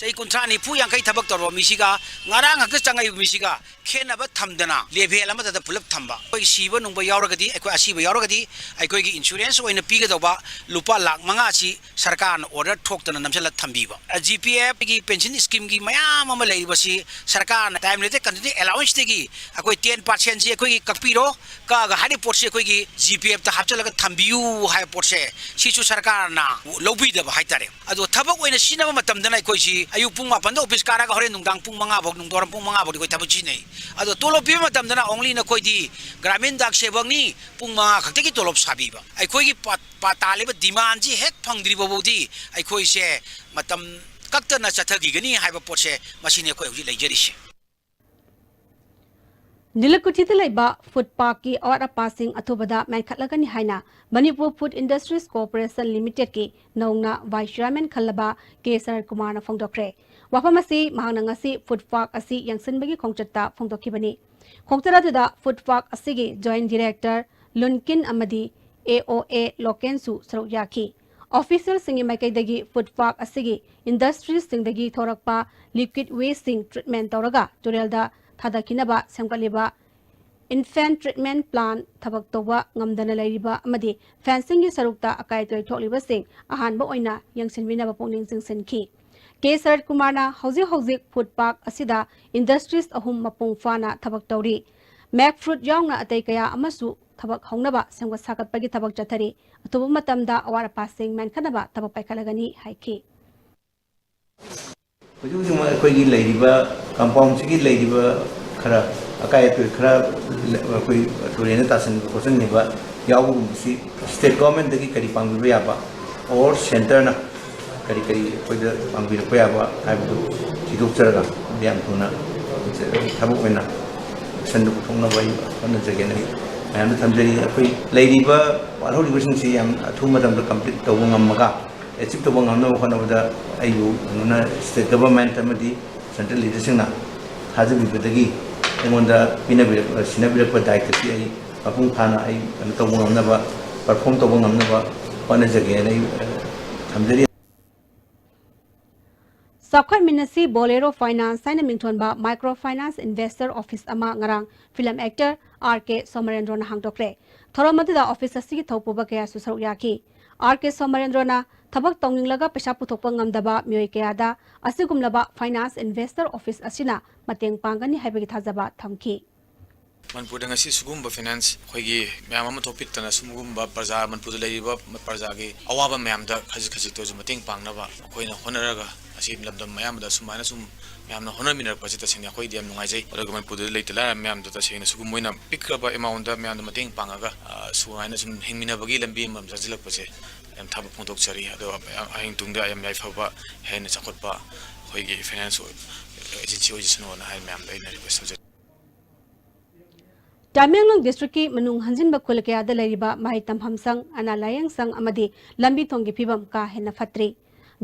ꯆꯍꯤ ꯀꯨꯟꯊ꯭ꯔꯥ, ꯅꯤꯐꯨ, ꯌꯥꯡꯈꯩ ꯊꯕꯛ ꯇꯧꯔꯕ ꯃꯤꯁꯤꯒ ꯉꯔꯥꯡ ꯈꯛꯇ ꯆꯪꯉꯛꯏꯕ ꯃꯤꯁꯤꯒ ꯈꯦꯠꯅꯕ ꯊꯝꯗꯅ level ꯑꯃꯗ ꯄꯨꯂꯞ ꯊꯝꯕ꯫ ꯑꯩꯈꯣꯏ ꯁꯤꯕ ꯅꯨꯡꯕ ꯌꯥꯎꯔꯒꯗꯤ, ꯑꯩꯈꯣꯏ ꯑꯁꯤꯕ ꯌꯥꯎꯔꯒꯗꯤ ꯑꯩꯈꯣꯏꯒꯤ insurance ꯑꯣꯏꯅ ꯄꯤꯒꯗꯧꯕ ꯂꯨꯄꯥ ꯂꯥꯈ ꯃꯉꯥꯁꯤ ꯁꯔꯀꯥꯔꯅ order ꯊꯣꯛꯇꯅ ꯅꯝꯁꯤꯜꯂ ꯊꯝꯕꯤꯕ꯫ GPFꯀꯤ pension schemeꯒꯤ ꯃꯌꯥꯝ ꯑꯃ ꯂꯩꯔꯤꯕꯁꯤ ꯁꯔꯀꯥꯔꯅ time related continuity allowanceꯗꯒꯤ ꯑꯩꯈꯣꯏ ten percentꯁꯤ ꯑꯩꯈꯣꯏꯒꯤ ꯀꯛꯄꯤꯔꯣ, ꯀꯛꯑꯒ ꯍꯥꯏꯔꯤꯕ ꯄꯣꯠꯁꯤ ꯑꯩꯈꯣꯏꯒꯤ GPFꯇ ꯍꯥꯞꯆꯤꯜꯂꯒ ꯊꯝꯕꯤꯌꯨ ꯍꯥꯏꯕ ꯄꯣꯠꯁꯦ ꯁꯤꯁꯨ ꯁꯔꯀꯥꯔꯅ ꯂꯧꯕꯤꯗꯕ ꯍꯥꯏꯇꯥꯔꯦ꯫ ꯑꯗꯣ ꯊꯕꯛ ꯑꯣꯏꯅ ꯁꯤꯖꯤꯟꯅꯕ ꯃꯇꯝꯗꯅ ꯑꯩꯈꯣꯏꯁꯤ ꯑꯌꯨꯛ ꯄꯨꯡ ꯃꯥꯄꯟꯗ office ꯀꯥꯔꯒ ꯍꯣꯔꯦꯟ ꯅꯨꯡꯗꯥꯡ ꯄꯨꯡ ꯃꯉꯥ ꯐꯥꯎ, ꯅꯨꯡꯗꯥꯡꯋꯥꯏꯔꯝ ꯄꯨꯡ ꯃꯉꯥ ꯐꯥꯎꯗꯤ ꯑꯩꯈꯣꯏ ꯊꯕꯛ ꯁꯤꯖꯤꯟꯅꯩ꯫ ꯑꯗꯣ ꯇꯣꯂꯣꯞ ꯄꯤꯕ ꯃꯇꯝꯗꯅ only ꯅꯈꯣꯏꯗꯤ ꯒ꯭ꯔꯥꯃꯤꯟ ꯗꯥꯛ ꯁꯦꯕꯛꯅꯤ, ꯄꯨꯡ ꯃꯉꯥ ꯈꯛꯇꯒꯤ ꯇꯣꯂꯣꯞ ꯁꯥꯕꯤꯕ꯫ ꯑꯩꯈꯣꯏꯒꯤ ꯄꯥ-, ꯄꯥ-, ꯇꯥꯜꯂꯤꯕ demandꯁꯤ ꯍꯦꯛ ꯐꯪꯗ꯭ꯔꯤꯕ ꯐꯥꯎꯗꯤ ꯑꯩꯈꯣꯏꯁꯦ ꯃꯇꯝ ꯀꯛꯇꯅ ꯆꯠꯊꯈꯤꯒꯅꯤ ꯍꯥꯏꯕ ꯄꯣꯠꯁꯦ ꯃꯁꯤꯅꯤ ꯑꯩꯈꯣꯏ ꯍꯧꯖꯤꯛ ꯂꯩꯖꯔꯤꯁꯦ꯫ ꯅꯤꯂꯀꯨꯊꯤꯗ ꯂꯩꯕ food parkꯀꯤ ꯑꯋꯥꯠ ꯑꯄꯥꯁꯤꯡ ꯑꯊꯨꯕꯗ ꯃꯦꯟꯈꯠꯂꯒꯅꯤ ꯍꯥꯏꯅ ꯃꯅꯤꯄꯨꯔ Food Industries Corporation Limitedꯀꯤ ꯅꯧꯅ vice chairman ꯈꯜꯂꯕ ꯀꯦ ꯁꯔꯠ ꯀꯨꯃꯥꯔꯅ ꯐꯣꯡꯗꯣꯛꯈ꯭ꯔꯦ꯫ ꯋꯥꯐꯝ ꯑꯁꯤ ꯃꯍꯥꯛꯅ ꯉꯁꯤ food park ꯑꯁꯤ ꯌꯦꯡꯁꯤꯟꯕꯒꯤ ꯈꯣꯡꯆꯠꯇ ꯐꯣꯡꯗꯣꯛꯈꯤꯕꯅꯤ꯫ ꯈꯣꯡꯆꯠ ꯑꯗꯨꯗ food park ꯑꯁꯤꯒꯤ joint director ꯂꯨꯟꯀꯤꯟ ꯑꯃꯗꯤ AOA ꯂꯣꯀꯦꯟꯁꯨ ꯁꯔꯨꯛ ꯌꯥꯈꯤ꯫ Officialꯁꯤꯡꯒꯤ ꯃꯥꯏꯀꯩꯗꯒꯤ food park ꯑꯁꯤꯒꯤ industriesꯁꯤꯡꯗꯒꯤ ꯊꯣꯔꯛꯄ liquid wasteꯁꯤꯡ treatment ꯇꯧꯔꯒ ꯇꯨꯔꯦꯜꯗ ꯊꯥꯗꯈꯤꯅꯕ ꯁꯦꯝꯒꯠꯂꯤꯕ infant treatment plant ꯊꯕꯛ ꯇꯧꯕ ꯉꯝꯗꯅ ꯂꯩꯔꯤꯕ ꯑꯃꯗꯤ fencingꯒꯤ ꯁꯔꯨꯛꯇ ꯑꯀꯥꯏ ꯑꯇꯣꯏ ꯊꯣꯛꯂꯤꯕꯁꯤꯡ ꯑꯍꯥꯟꯕ ꯑꯣꯏꯅ ꯌꯦꯡꯁꯤꯟꯕꯤꯅꯕ ꯄꯨꯛꯅꯤꯡ ꯆꯤꯡꯁꯤꯟꯈꯤ꯫ ꯀꯦ ꯁꯔꯠ ꯀꯨꯃꯥꯔꯅ ꯍꯧꯖꯤꯛ ꯍꯧꯖꯤꯛ ꯐꯨꯗ ꯄꯥꯔꯛ ꯑꯁꯤꯗ ꯏꯟꯗꯁꯇ꯭ꯔꯤꯁ ꯑꯍꯨꯝ ꯃꯄꯨꯡ ꯐꯥꯅ ꯊꯕꯛ ꯇꯧꯔꯤ꯫ ꯃꯦꯛ ꯐ꯭ꯔꯨꯠ ꯌꯥꯎꯅ ꯑꯇꯩ ꯀꯌꯥ ꯑꯃꯁꯨ ꯊꯕꯛ ꯍꯧꯅꯕ ꯁꯦꯝꯒꯠ ꯁꯥꯒꯠꯄꯒꯤ ꯊꯕꯛ ꯆꯠꯊꯔꯤ꯫ ꯑꯊꯨꯕ ꯃꯇꯝꯗ ꯑꯋꯥꯠ ꯑꯄꯥꯁꯤꯡ ꯃꯦꯟꯈꯠꯅꯕ ꯊꯕꯛ ꯄꯥꯏꯈꯠꯂꯒꯅꯤ ꯍꯥꯏꯈꯤ꯫ ꯍꯧꯖꯤꯛ ꯍꯧꯖꯤꯛꯃꯛ ꯑꯩꯈꯣꯏꯒꯤ ꯂꯩꯔꯤꯕ ꯀꯝꯄꯥꯎꯟꯁꯤꯒꯤ ꯂꯩꯔꯤꯕ ꯈꯔ ꯑꯀꯥꯏ ꯑꯇꯣꯏ ꯈꯔ ꯑꯩꯈꯣꯏ ꯇꯨꯔꯦꯟꯗ ꯇꯥꯁꯟꯕ ꯈꯣꯠꯆꯟꯈꯤꯕ ꯌꯥꯎꯕꯒꯨꯝꯕꯁꯤ ꯁ꯭ꯇꯦꯠ ꯒꯣꯔꯃꯦꯟꯗꯒꯤ ꯀꯔꯤ ꯄꯥꯡꯕꯤꯕ ꯌꯥꯕ ꯑꯣꯔ ꯁꯦꯟꯇꯔꯅ ꯀꯔꯤ ꯀꯔꯤ ꯑꯩꯈꯣꯏꯗ ꯄꯥꯡꯕꯤꯔꯛꯄ ꯌꯥꯕ ꯍꯥꯏꯕꯗꯨ ꯊꯤꯗꯣꯛꯆꯔꯒ ꯌꯥꯝ ꯊꯨꯅ ꯊꯕꯛ ꯑꯣꯏꯅ ꯑꯦꯛꯁꯟꯗꯨ ꯄꯨꯊꯣꯛꯅꯕ ꯑꯩ ꯍꯣꯠꯅꯖꯒꯦꯅ ꯑꯩ ꯃꯌꯥꯝꯗ ꯊꯝꯖꯔꯤ꯫ ꯑꯩꯈꯣꯏ ꯂꯩꯔꯤꯕ ꯋꯥꯠꯍꯧꯔꯤꯕꯁꯤꯡꯁꯤ ꯌꯥꯝ ꯑꯊꯨꯕ ꯃꯇꯝꯗ ꯀꯝꯄ꯭ꯂꯤꯠ ꯇꯧꯕ ꯉꯝꯃꯒ ꯑꯦꯆꯤꯞ ꯇꯧꯕ ꯉꯝꯅꯕ ꯍꯣꯠꯅꯕꯗ ꯑꯩꯕꯨ ꯀꯩꯅꯣꯅ ꯁ꯭ꯇꯦꯠ ꯒꯚꯔꯟꯃꯦꯟꯠ ꯑꯃꯗꯤ ꯁꯦꯟꯇ꯭ꯔꯦꯜ ꯂꯤꯗꯔꯁꯤꯡꯅ ꯊꯥꯖꯕꯤꯕꯗꯒꯤ ꯑꯩꯉꯣꯟꯗ ꯄꯤꯅꯕꯤꯔꯛ-, ꯁꯤꯟꯅꯕꯤꯔꯛꯄ ꯗꯥꯌꯤꯠꯕꯁꯤ ꯑꯩ ꯃꯄꯨꯡ ꯐꯥꯅ ꯑꯩ ꯀꯩꯅꯣ ꯇꯧꯕ ꯉꯝꯅꯕ, ꯄꯔꯐꯣꯔꯝ ꯇꯧꯕ ꯉꯝꯅꯕ ꯍꯣꯠꯅꯖꯒꯦꯅ ꯑꯩ, ꯑ, ꯊꯝꯖꯔꯤ꯫ ꯆꯥꯎꯈꯠꯃꯤꯟꯅꯁꯤ ꯕꯣꯂꯦꯔꯣ ꯐꯥꯏꯅꯥꯟꯁ ꯍꯥꯏꯅ ꯃꯤꯡꯊꯣꯟꯕ ꯃꯥꯏꯀ꯭ꯔꯣ ꯐꯥꯏꯅꯥꯟꯁ ꯏꯟꯚꯦꯁꯇꯔ ꯑꯣꯐꯤꯁ ꯑꯃ ꯉꯔꯥꯡ ꯐꯤꯂꯝ ꯑꯦꯛꯇꯔ ꯑꯥꯔ ꯀꯦ ꯁꯣꯃꯔꯦꯟꯗ꯭ꯔꯣꯅ ꯍꯥꯡꯗꯣꯛꯈ꯭ꯔꯦ꯫ ꯊꯧꯔꯝ ꯑꯗꯨꯗ ꯑꯣꯐꯤꯁ ꯑꯁꯤꯒꯤ ꯊꯧꯄꯨꯕ ꯀꯌꯥꯁꯨ ꯁꯔꯨꯛ ꯌꯥꯈꯤ꯫ ꯑꯥꯔ ꯀꯦ ꯁꯣꯃꯔꯦꯟꯗ꯭ꯔꯣꯅ ꯊꯕꯛ ꯇꯧꯅꯤꯡꯂꯒ ꯄꯩꯁꯥ ꯄꯨꯊꯣꯛꯄ ꯉꯝꯗꯕ ꯃꯤꯑꯣꯏ ꯀꯌꯥꯗ ꯑꯁꯤꯒꯨꯝꯂꯕ ꯐꯥꯏꯅꯥꯟꯁ ꯏꯟꯚꯦꯁꯇꯔ ꯑꯣꯐꯤꯁ ꯑꯁꯤꯅ ꯃꯇꯦꯡ ꯄꯥꯡꯒꯅꯤ ꯍꯥꯏꯕꯒꯤ ꯊꯥꯖꯕ ꯊꯝꯈꯤ꯫ ꯃꯅꯤꯄꯨꯔꯗ ꯉꯁꯤ ꯁꯤꯒꯨꯝꯕ ꯐꯥꯏꯅꯥꯟꯁ ꯑꯩꯈꯣꯏꯒꯤ ꯃꯌꯥꯝ ꯑꯃ ꯊꯣꯛꯄꯤꯗꯅ ꯁꯤꯒꯨꯝꯕ ꯄ꯭ꯔꯖꯥ, ꯃꯅꯤꯄꯨꯔꯗ ꯂꯩꯔꯤꯕ ꯄ꯭ꯔꯖꯥꯒꯤ ꯑꯋꯥꯕ ꯃꯌꯥꯝꯗ ꯈꯖꯤꯛ ꯈꯖꯤꯛꯇ ꯑꯣꯏꯔꯁꯨ ꯃꯇꯦꯡ ꯄꯥꯡꯅꯕ ꯑꯩꯈꯣꯏꯅ ꯍꯣꯠꯅꯔꯒ ꯑꯁꯤ ꯂꯝꯗꯝ ꯑꯌꯥꯝꯕꯗ ꯁꯨꯃꯥꯏꯅ ꯁꯨꯝ ꯃꯌꯥꯝꯅ ꯍꯣꯠꯅꯃꯤꯟꯅꯔꯛꯄꯁꯤ ꯇꯁꯦꯡꯅ ꯑꯩꯈꯣꯏꯗꯤ ꯌꯥꯝ ꯅꯨꯡꯉꯥꯏꯖꯩ꯫ ꯑꯗꯨꯒ ꯃꯅꯤꯄꯨꯔꯗ ꯂꯩꯇ ꯂꯥꯏꯔ ꯃꯌꯥꯝꯗ ꯇꯁꯦꯡꯅ ꯁꯤꯒꯨꯝꯕ ꯑꯣꯏꯅ ꯄꯤꯛꯈ꯭ꯔꯕ ꯑꯦꯃꯥꯎꯟꯗ ꯃꯌꯥꯝꯗ ꯃꯇꯦꯡ ꯄꯥꯡꯉꯒ, ꯑ, ꯁꯨꯃꯥꯏꯅ ꯁꯨꯝ ꯍꯤꯡꯃꯤꯟꯅꯕꯒꯤ ꯂꯝꯕꯤ ꯑꯃꯃꯝ ꯆꯪꯁꯤꯜꯂꯛꯄꯁꯦ ꯌꯥꯝ ꯊꯥꯒꯠꯄ ꯐꯣꯡꯗꯣꯛꯆꯔꯤ꯫ ꯑꯗꯣ ꯍꯌꯦꯡ ꯇꯨꯡꯗ ꯌꯥꯝ ꯌꯥꯏꯐꯕ, ꯍꯦꯟꯅ ꯆꯥꯎꯈꯠꯄ ꯑꯩꯈꯣꯏꯒꯤ ꯐꯥꯏꯅꯥꯟꯁ ꯑꯦꯖꯦꯟꯁꯤ ꯑꯣꯏꯖꯁꯅꯨꯅ ꯍꯥꯏꯅ ꯃꯌꯥꯝꯗ ꯑꯩꯅ ꯔꯤꯀ꯭ꯋꯦꯁ ꯇꯧꯖꯔꯤ꯫ ꯇꯃꯦꯡꯂꯣꯡ ꯗꯤꯁꯇ꯭ꯔꯤꯛꯀꯤ ꯃꯅꯨꯡ ꯍꯟꯖꯤꯟꯕ ꯈꯨꯜ ꯀꯌꯥꯗ ꯂꯩꯔꯤꯕ ꯃꯍꯩ ꯇꯝꯐꯝ ꯁꯪ, ꯑꯅꯥ ꯂꯥꯌꯦꯡ ꯁꯪ ꯑꯃꯗꯤ ꯂꯝꯕꯤ ꯊꯣꯡꯒꯤ ꯐꯤꯕꯝ ꯀꯥ ꯍꯦꯟꯅ ꯐꯠꯇ꯭ꯔꯤ꯫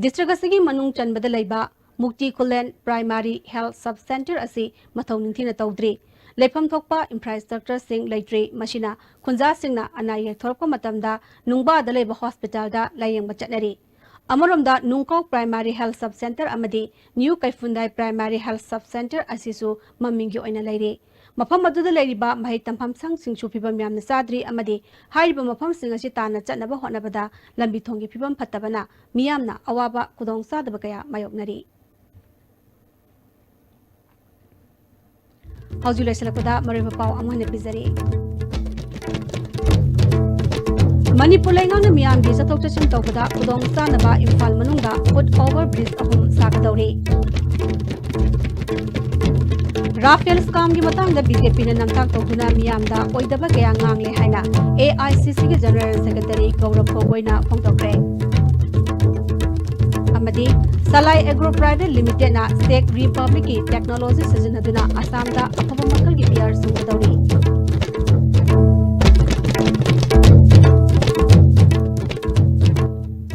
ꯗꯤꯁꯇ꯭ꯔꯤꯛ ꯑꯁꯤꯒꯤ ꯃꯅꯨꯡ ꯆꯟꯕꯗ ꯂꯩꯕ ꯃꯨꯛꯇꯤ ꯈꯨꯂꯦꯟ ꯄ꯭ꯔꯥꯏꯃꯥꯔꯤ ꯍꯦꯜꯊ ꯁꯕ ꯁꯦꯟꯇꯔ ꯑꯁꯤ ꯃꯊꯧ ꯅꯤꯡꯊꯤꯅ ꯇꯧꯗ꯭ꯔꯤ꯫ ꯂꯩꯐꯝ ꯊꯣꯛꯄ ꯏꯟꯐ꯭ꯔꯥꯁ꯭ꯇ꯭ꯔꯛꯆꯔꯁꯤꯡ ꯂꯩꯇ꯭ꯔꯤ꯫ ꯃꯁꯤꯅ ꯈꯨꯟꯖꯥꯁꯤꯡꯅ ꯑꯅꯥ ꯑꯌꯦꯛ ꯊꯣꯔꯛꯄ ꯃꯇꯝꯗ ꯅꯨꯡꯕꯥꯗ ꯂꯩꯕ ꯍꯣꯁꯄꯤꯇꯥꯜꯗ ꯂꯥꯌꯦꯡꯕ ꯆꯠꯅꯔꯤ꯫ ꯑꯃꯔꯣꯝꯗ, ꯅꯨꯡꯀꯧ Primary Health Sub Centre ꯑꯃꯗꯤ New ꯀꯩꯐꯨꯟꯗꯥꯏ Primary Health Sub Centre ꯑꯁꯤꯁꯨ ꯃꯃꯤꯡꯒꯤ ꯑꯣꯏꯅ ꯂꯩꯔꯤ꯫ ꯃꯐꯝ ꯑꯗꯨꯗ ꯂꯩꯔꯤꯕ ꯃꯍꯩ ꯇꯝꯐꯝ ꯁꯪꯁꯤꯡꯁꯨ ꯐꯤꯕꯝ ꯌꯥꯝꯅ ꯆꯥꯗ꯭ꯔꯤ ꯑꯃꯗꯤ ꯍꯥꯏꯔꯤꯕ ꯃꯐꯝꯁꯤꯡ ꯑꯁꯤ ꯇꯥꯟꯅ ꯆꯠꯅꯕ ꯍꯣꯠꯅꯕꯗ ꯂꯝꯕꯤ ꯊꯣꯡꯒꯤ ꯐꯤꯕꯝ ꯐꯠꯇꯕꯅ ꯃꯤꯌꯥꯝꯅ ꯑꯋꯥꯕ ꯈꯨꯗꯣꯡꯆꯥꯗꯕ ꯀꯌꯥ ꯃꯥꯌꯣꯛꯅꯔꯤ꯫ ꯍꯧꯖꯤꯛ ꯂꯣꯏꯁꯤꯜꯂꯛꯄꯗ ꯃꯔꯨꯑꯣꯏꯕ ꯄꯥꯎ ꯑꯃꯨꯛ ꯍꯟꯅ ꯄꯤꯖꯔꯤ꯫ ꯃꯅꯤꯄꯨꯔ ꯂꯩꯉꯥꯛꯅ ꯃꯤꯌꯥꯝꯒꯤ ꯆꯠꯊꯣꯛ ꯆꯠꯁꯤꯟ ꯇꯧꯕꯗ ꯈꯨꯗꯣꯡ ꯆꯥꯅꯕ ꯏꯝꯐꯥꯜ ꯃꯅꯨꯡꯗ foot over bridge ꯑꯍꯨꯝ ꯁꯥꯒꯗꯧꯔꯤ꯫ ꯔꯥꯐꯦꯜ ꯁ꯭ꯀꯥꯝꯒꯤ ꯃꯇꯥꯡꯗ ꯕꯤ ꯖꯦ ꯄꯤꯅ ꯅꯝꯊꯥꯛ ꯇꯧꯗꯨꯅ ꯃꯤꯌꯥꯝꯗ ꯑꯣꯏꯗꯕ ꯀꯌꯥ ꯉꯥꯡꯂꯦ ꯍꯥꯏꯅ ꯑꯦ ꯑꯥꯏ ꯁꯤ ꯁꯤꯒꯤ General Secretary ꯒꯧꯔꯕ ꯒꯣꯒꯣꯏꯅ ꯐꯣꯡꯗꯣꯛꯈ꯭ꯔꯦ꯫ ꯑꯃꯗꯤ ꯁꯂꯥꯏ ꯑꯦꯒ꯭ꯔꯣ ꯄ꯭ꯔꯥꯏꯚꯦꯠ ꯂꯤꯃꯤꯇꯦꯗꯅ ꯆꯦꯛ ꯔꯤꯄꯕ꯭ꯂꯤꯛꯀꯤ ꯇꯦꯛꯅꯣꯂꯣꯖꯤ ꯁꯤꯖꯤꯟꯅꯗꯨꯅ ꯑꯁꯥꯝꯗ ꯑꯐꯕ ꯃꯈꯜꯒꯤ ꯕꯤꯌꯔ ꯁꯨꯡꯒꯗꯧꯔꯤ꯫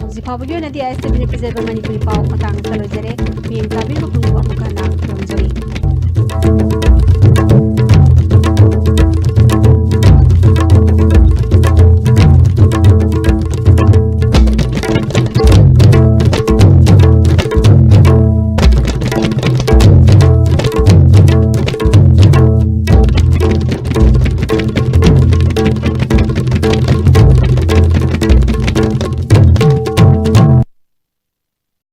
ꯍꯧꯖꯤꯛ ꯐꯥꯎꯕꯒꯤ ꯑꯣꯏꯅꯗꯤ ꯑꯥꯏ ꯑꯦꯁ ꯇꯤ ꯚꯤꯅ ꯄꯤꯖꯔꯤꯕ ꯃꯅꯤꯄꯨꯔꯤ ꯄꯥꯎ ꯃꯇꯥꯡ ꯑꯁꯤꯗ ꯂꯣꯏꯖꯔꯦ꯫ ꯃꯤꯠꯌꯦꯡ ꯇꯥꯕꯤꯔꯤꯕ ꯄꯨꯝꯅꯃꯛ ꯑꯃꯨꯛ ꯍꯟꯅ ꯈꯨꯔꯨꯝꯖꯔꯤ꯫